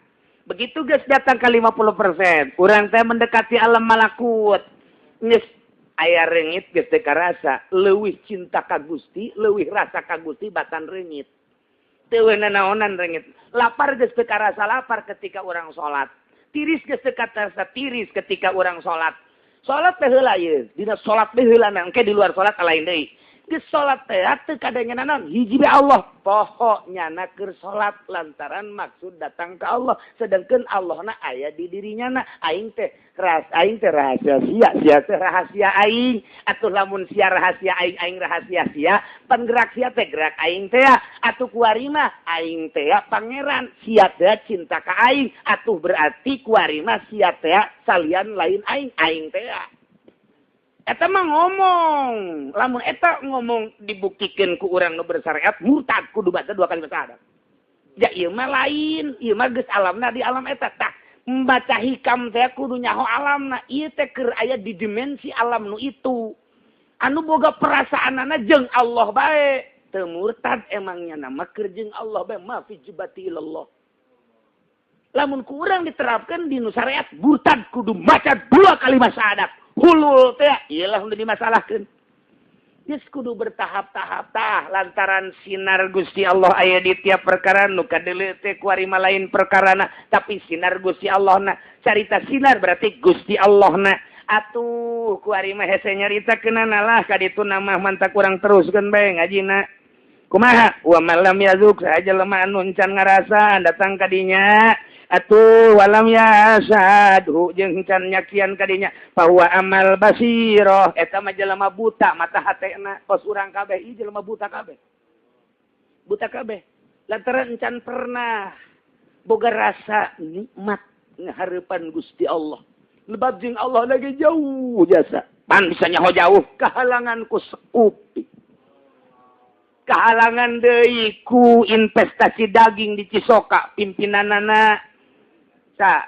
Begitu geus datang ke 50%, urang teh mendekati alam malakut. Geus aya reungit geus teu karasa, leuwih cinta ka Gusti, leuwih rasa ka Gusti batan reungit. Teu nanaonan reungit. Lapar geus teu karasa lapar ketika urang salat. Tiris geus teu karasa tiris ketika urang salat. Salat teh heula ieu, dina salat teh heula engke di luar salat lain deui. Geus salat teh teu kadanya naon hiji be Allah poho nyana keur salat lantaran maksud datang ke Allah sedangkan Allahna aya di dirinya na aing teh rahasia sia sia teh rahasia aing atuh lamun sia rahasia aing aing rahasia sia panggerak sia teh gerak aing teh atuh kuari mah aing teh pangeran sia teh cinta ka aing atuh berarti kuari mah sia teh salian lain aing aing teh. Eta mah ngomong, lamun eta ngomong dibuktikan ku urang nu bersyariat murtad kudu baca dua kali syahadat. Ja ieu mah lain, ieu mah geus alamna di alam eta tah. Membaca hikam teh kudu nyaho alamna, ieu teh keur aya di dimensi alam nu itu. Anu boga perasaanana jeung Allah bae, teu murtad emangnya nama keur jeung Allah bae ma fi jibati ilallah. Lamun ku urang diterapkan di nu syariat murtad kudu maca dua kali syahadat. Hulul teh iyalah udah dimasalahkeun. Geus kudu bertahap-tahap tah lantaran sinar Gusti Allah aya di tiap perkara nu kadeuleu teh kuari mah lain perkarana tapi sinar Gusti Allahna. Carita sinar berarti Gusti Allahna. Atuh kuari mah hese nyaritakeunana lah ka ditu mah mantak urang teruskeun bae ngajina. Kumaha? Wa malam yazuk saja lemah anu encan ngarasa datang ka dinya. Atuh walam yasadhu jeung can nyakian kadinya bahwa amal basiroh eta mah jelema buta mata hatena kos urang kabeh ieu jelema buta kabeh lantaran can pernah boga rasa nikmat ngahareupan Gusti Allah lebab jeung Allah lagi jauh jasa pan bisa nyaho jauh kahalangan ku seupi kahalangan deui ku investasi daging di Cisoka pimpinanana sa.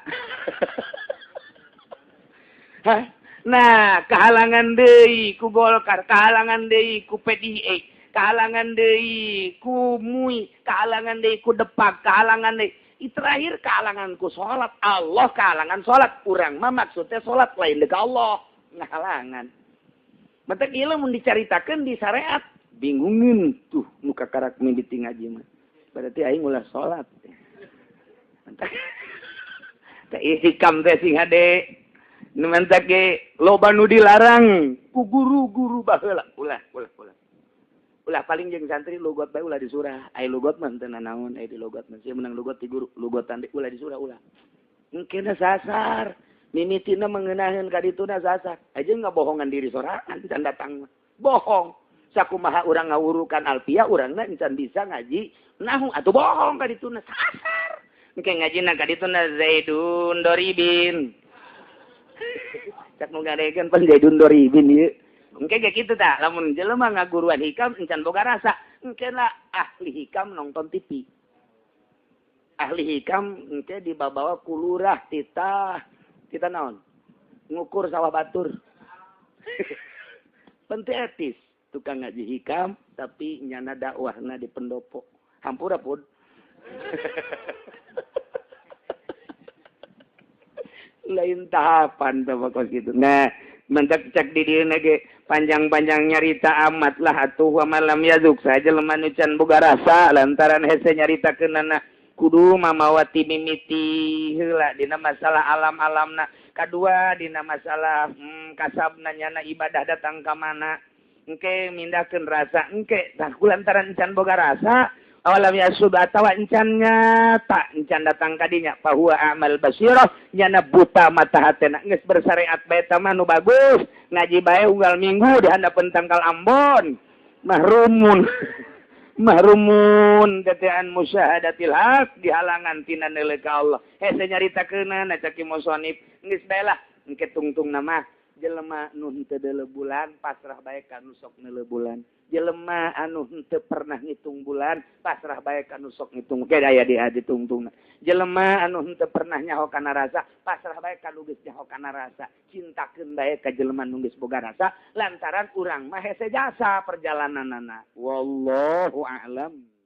Nah, kahalangan deui ku Golkar, kahalangan deui ku PDI, kahalangan deui ku MUI, kahalangan deui ku Depak, kahalangan deui. Terakhir kahalangan ku salat. Allah kahalangan salat. Urang mah maksudnya salat lain deui ka Allah, ngahalangan. Matak ieu mun dicaritakeun di syariat, bingungin tuh nu kakarak mimiti ngaji mah. Berarti aing ulah salat. Mantak teh hikam teh sing hade. Nu mantak ge loba nu dilarang ku guru-guru baheula. Ulah ulah ulah. Ulah paling jeung santri logot bae ulah disurah. Ai logot mah teu nanaon, ai di logot mah sia menang logot ti guru, logotan deui ulah disurah ulah. Engkena sasar, mimitina mengenaheun ka dituna sasar. Aja ngabohongan diri sorangan can datang mah. Bohong. Sakumaha urang ngawurukan alfiah urangna encan bisa ngaji nahu atuh bohong ka dituna sasar. Engke ngajina ka dituna Zaidun Doribin. Cak nu ngadegeun pan Zaidun Doribin ieu. Engke ge kitu tah lamun jelema ngaguruan hikam encan boga rasa. Engke lah ahli hikam nonton TV. Ahli hikam engke dibabawa ku lurah titah titah naon? Ngukur sawah batur. Penting etis. Tukang ngaji hikam tapi nyana dakwahna di pendopo. Hampura pun. Lain tahapan tuh kos gitu. Nah, mentak cek di dieuna ge panjang-panjang nyarita amat lah atuh wa malam yazuk saja lemah nu can boga rasa lantaran hese nyaritakeunana kudu mamawati mimiti heula dina masalah alam-alamna. Kadua dina masalah kasabna nyana ibadah datang ka mana. Engke mindahkeun rasa engke tah kulantaran can boga rasa Awalam yasud atawa encan nyata encan datang kadinya fahuwa amal basirah nyana buta mata hatena geus bersyariat bae tah mah nu bagus ngaji bae unggal minggu di handapeun tangkal Ambon mahrumun mahrumun tetean musyahadatil haq dihalangan tina neuleuh ka Allah. Hese nyaritakeunana cak musonif geus bae lah engke tungtung nama jelema nu henteu deuleu bulan pasrah bae ka nu sok neuleuh bulan. Jelema anu henteu pernah ngitung bulan pasrah bae ka nu sok ngitung ke aya di ditungtungna. Jelema anu henteu pernah nyaho kana rasa pasrah bae ka nu geus nyaho kana rasa. Cintakeun bae ka jelema nu geus boga rasa lantaran urang mah hese jasa perjalananana. Wallahu a'lam.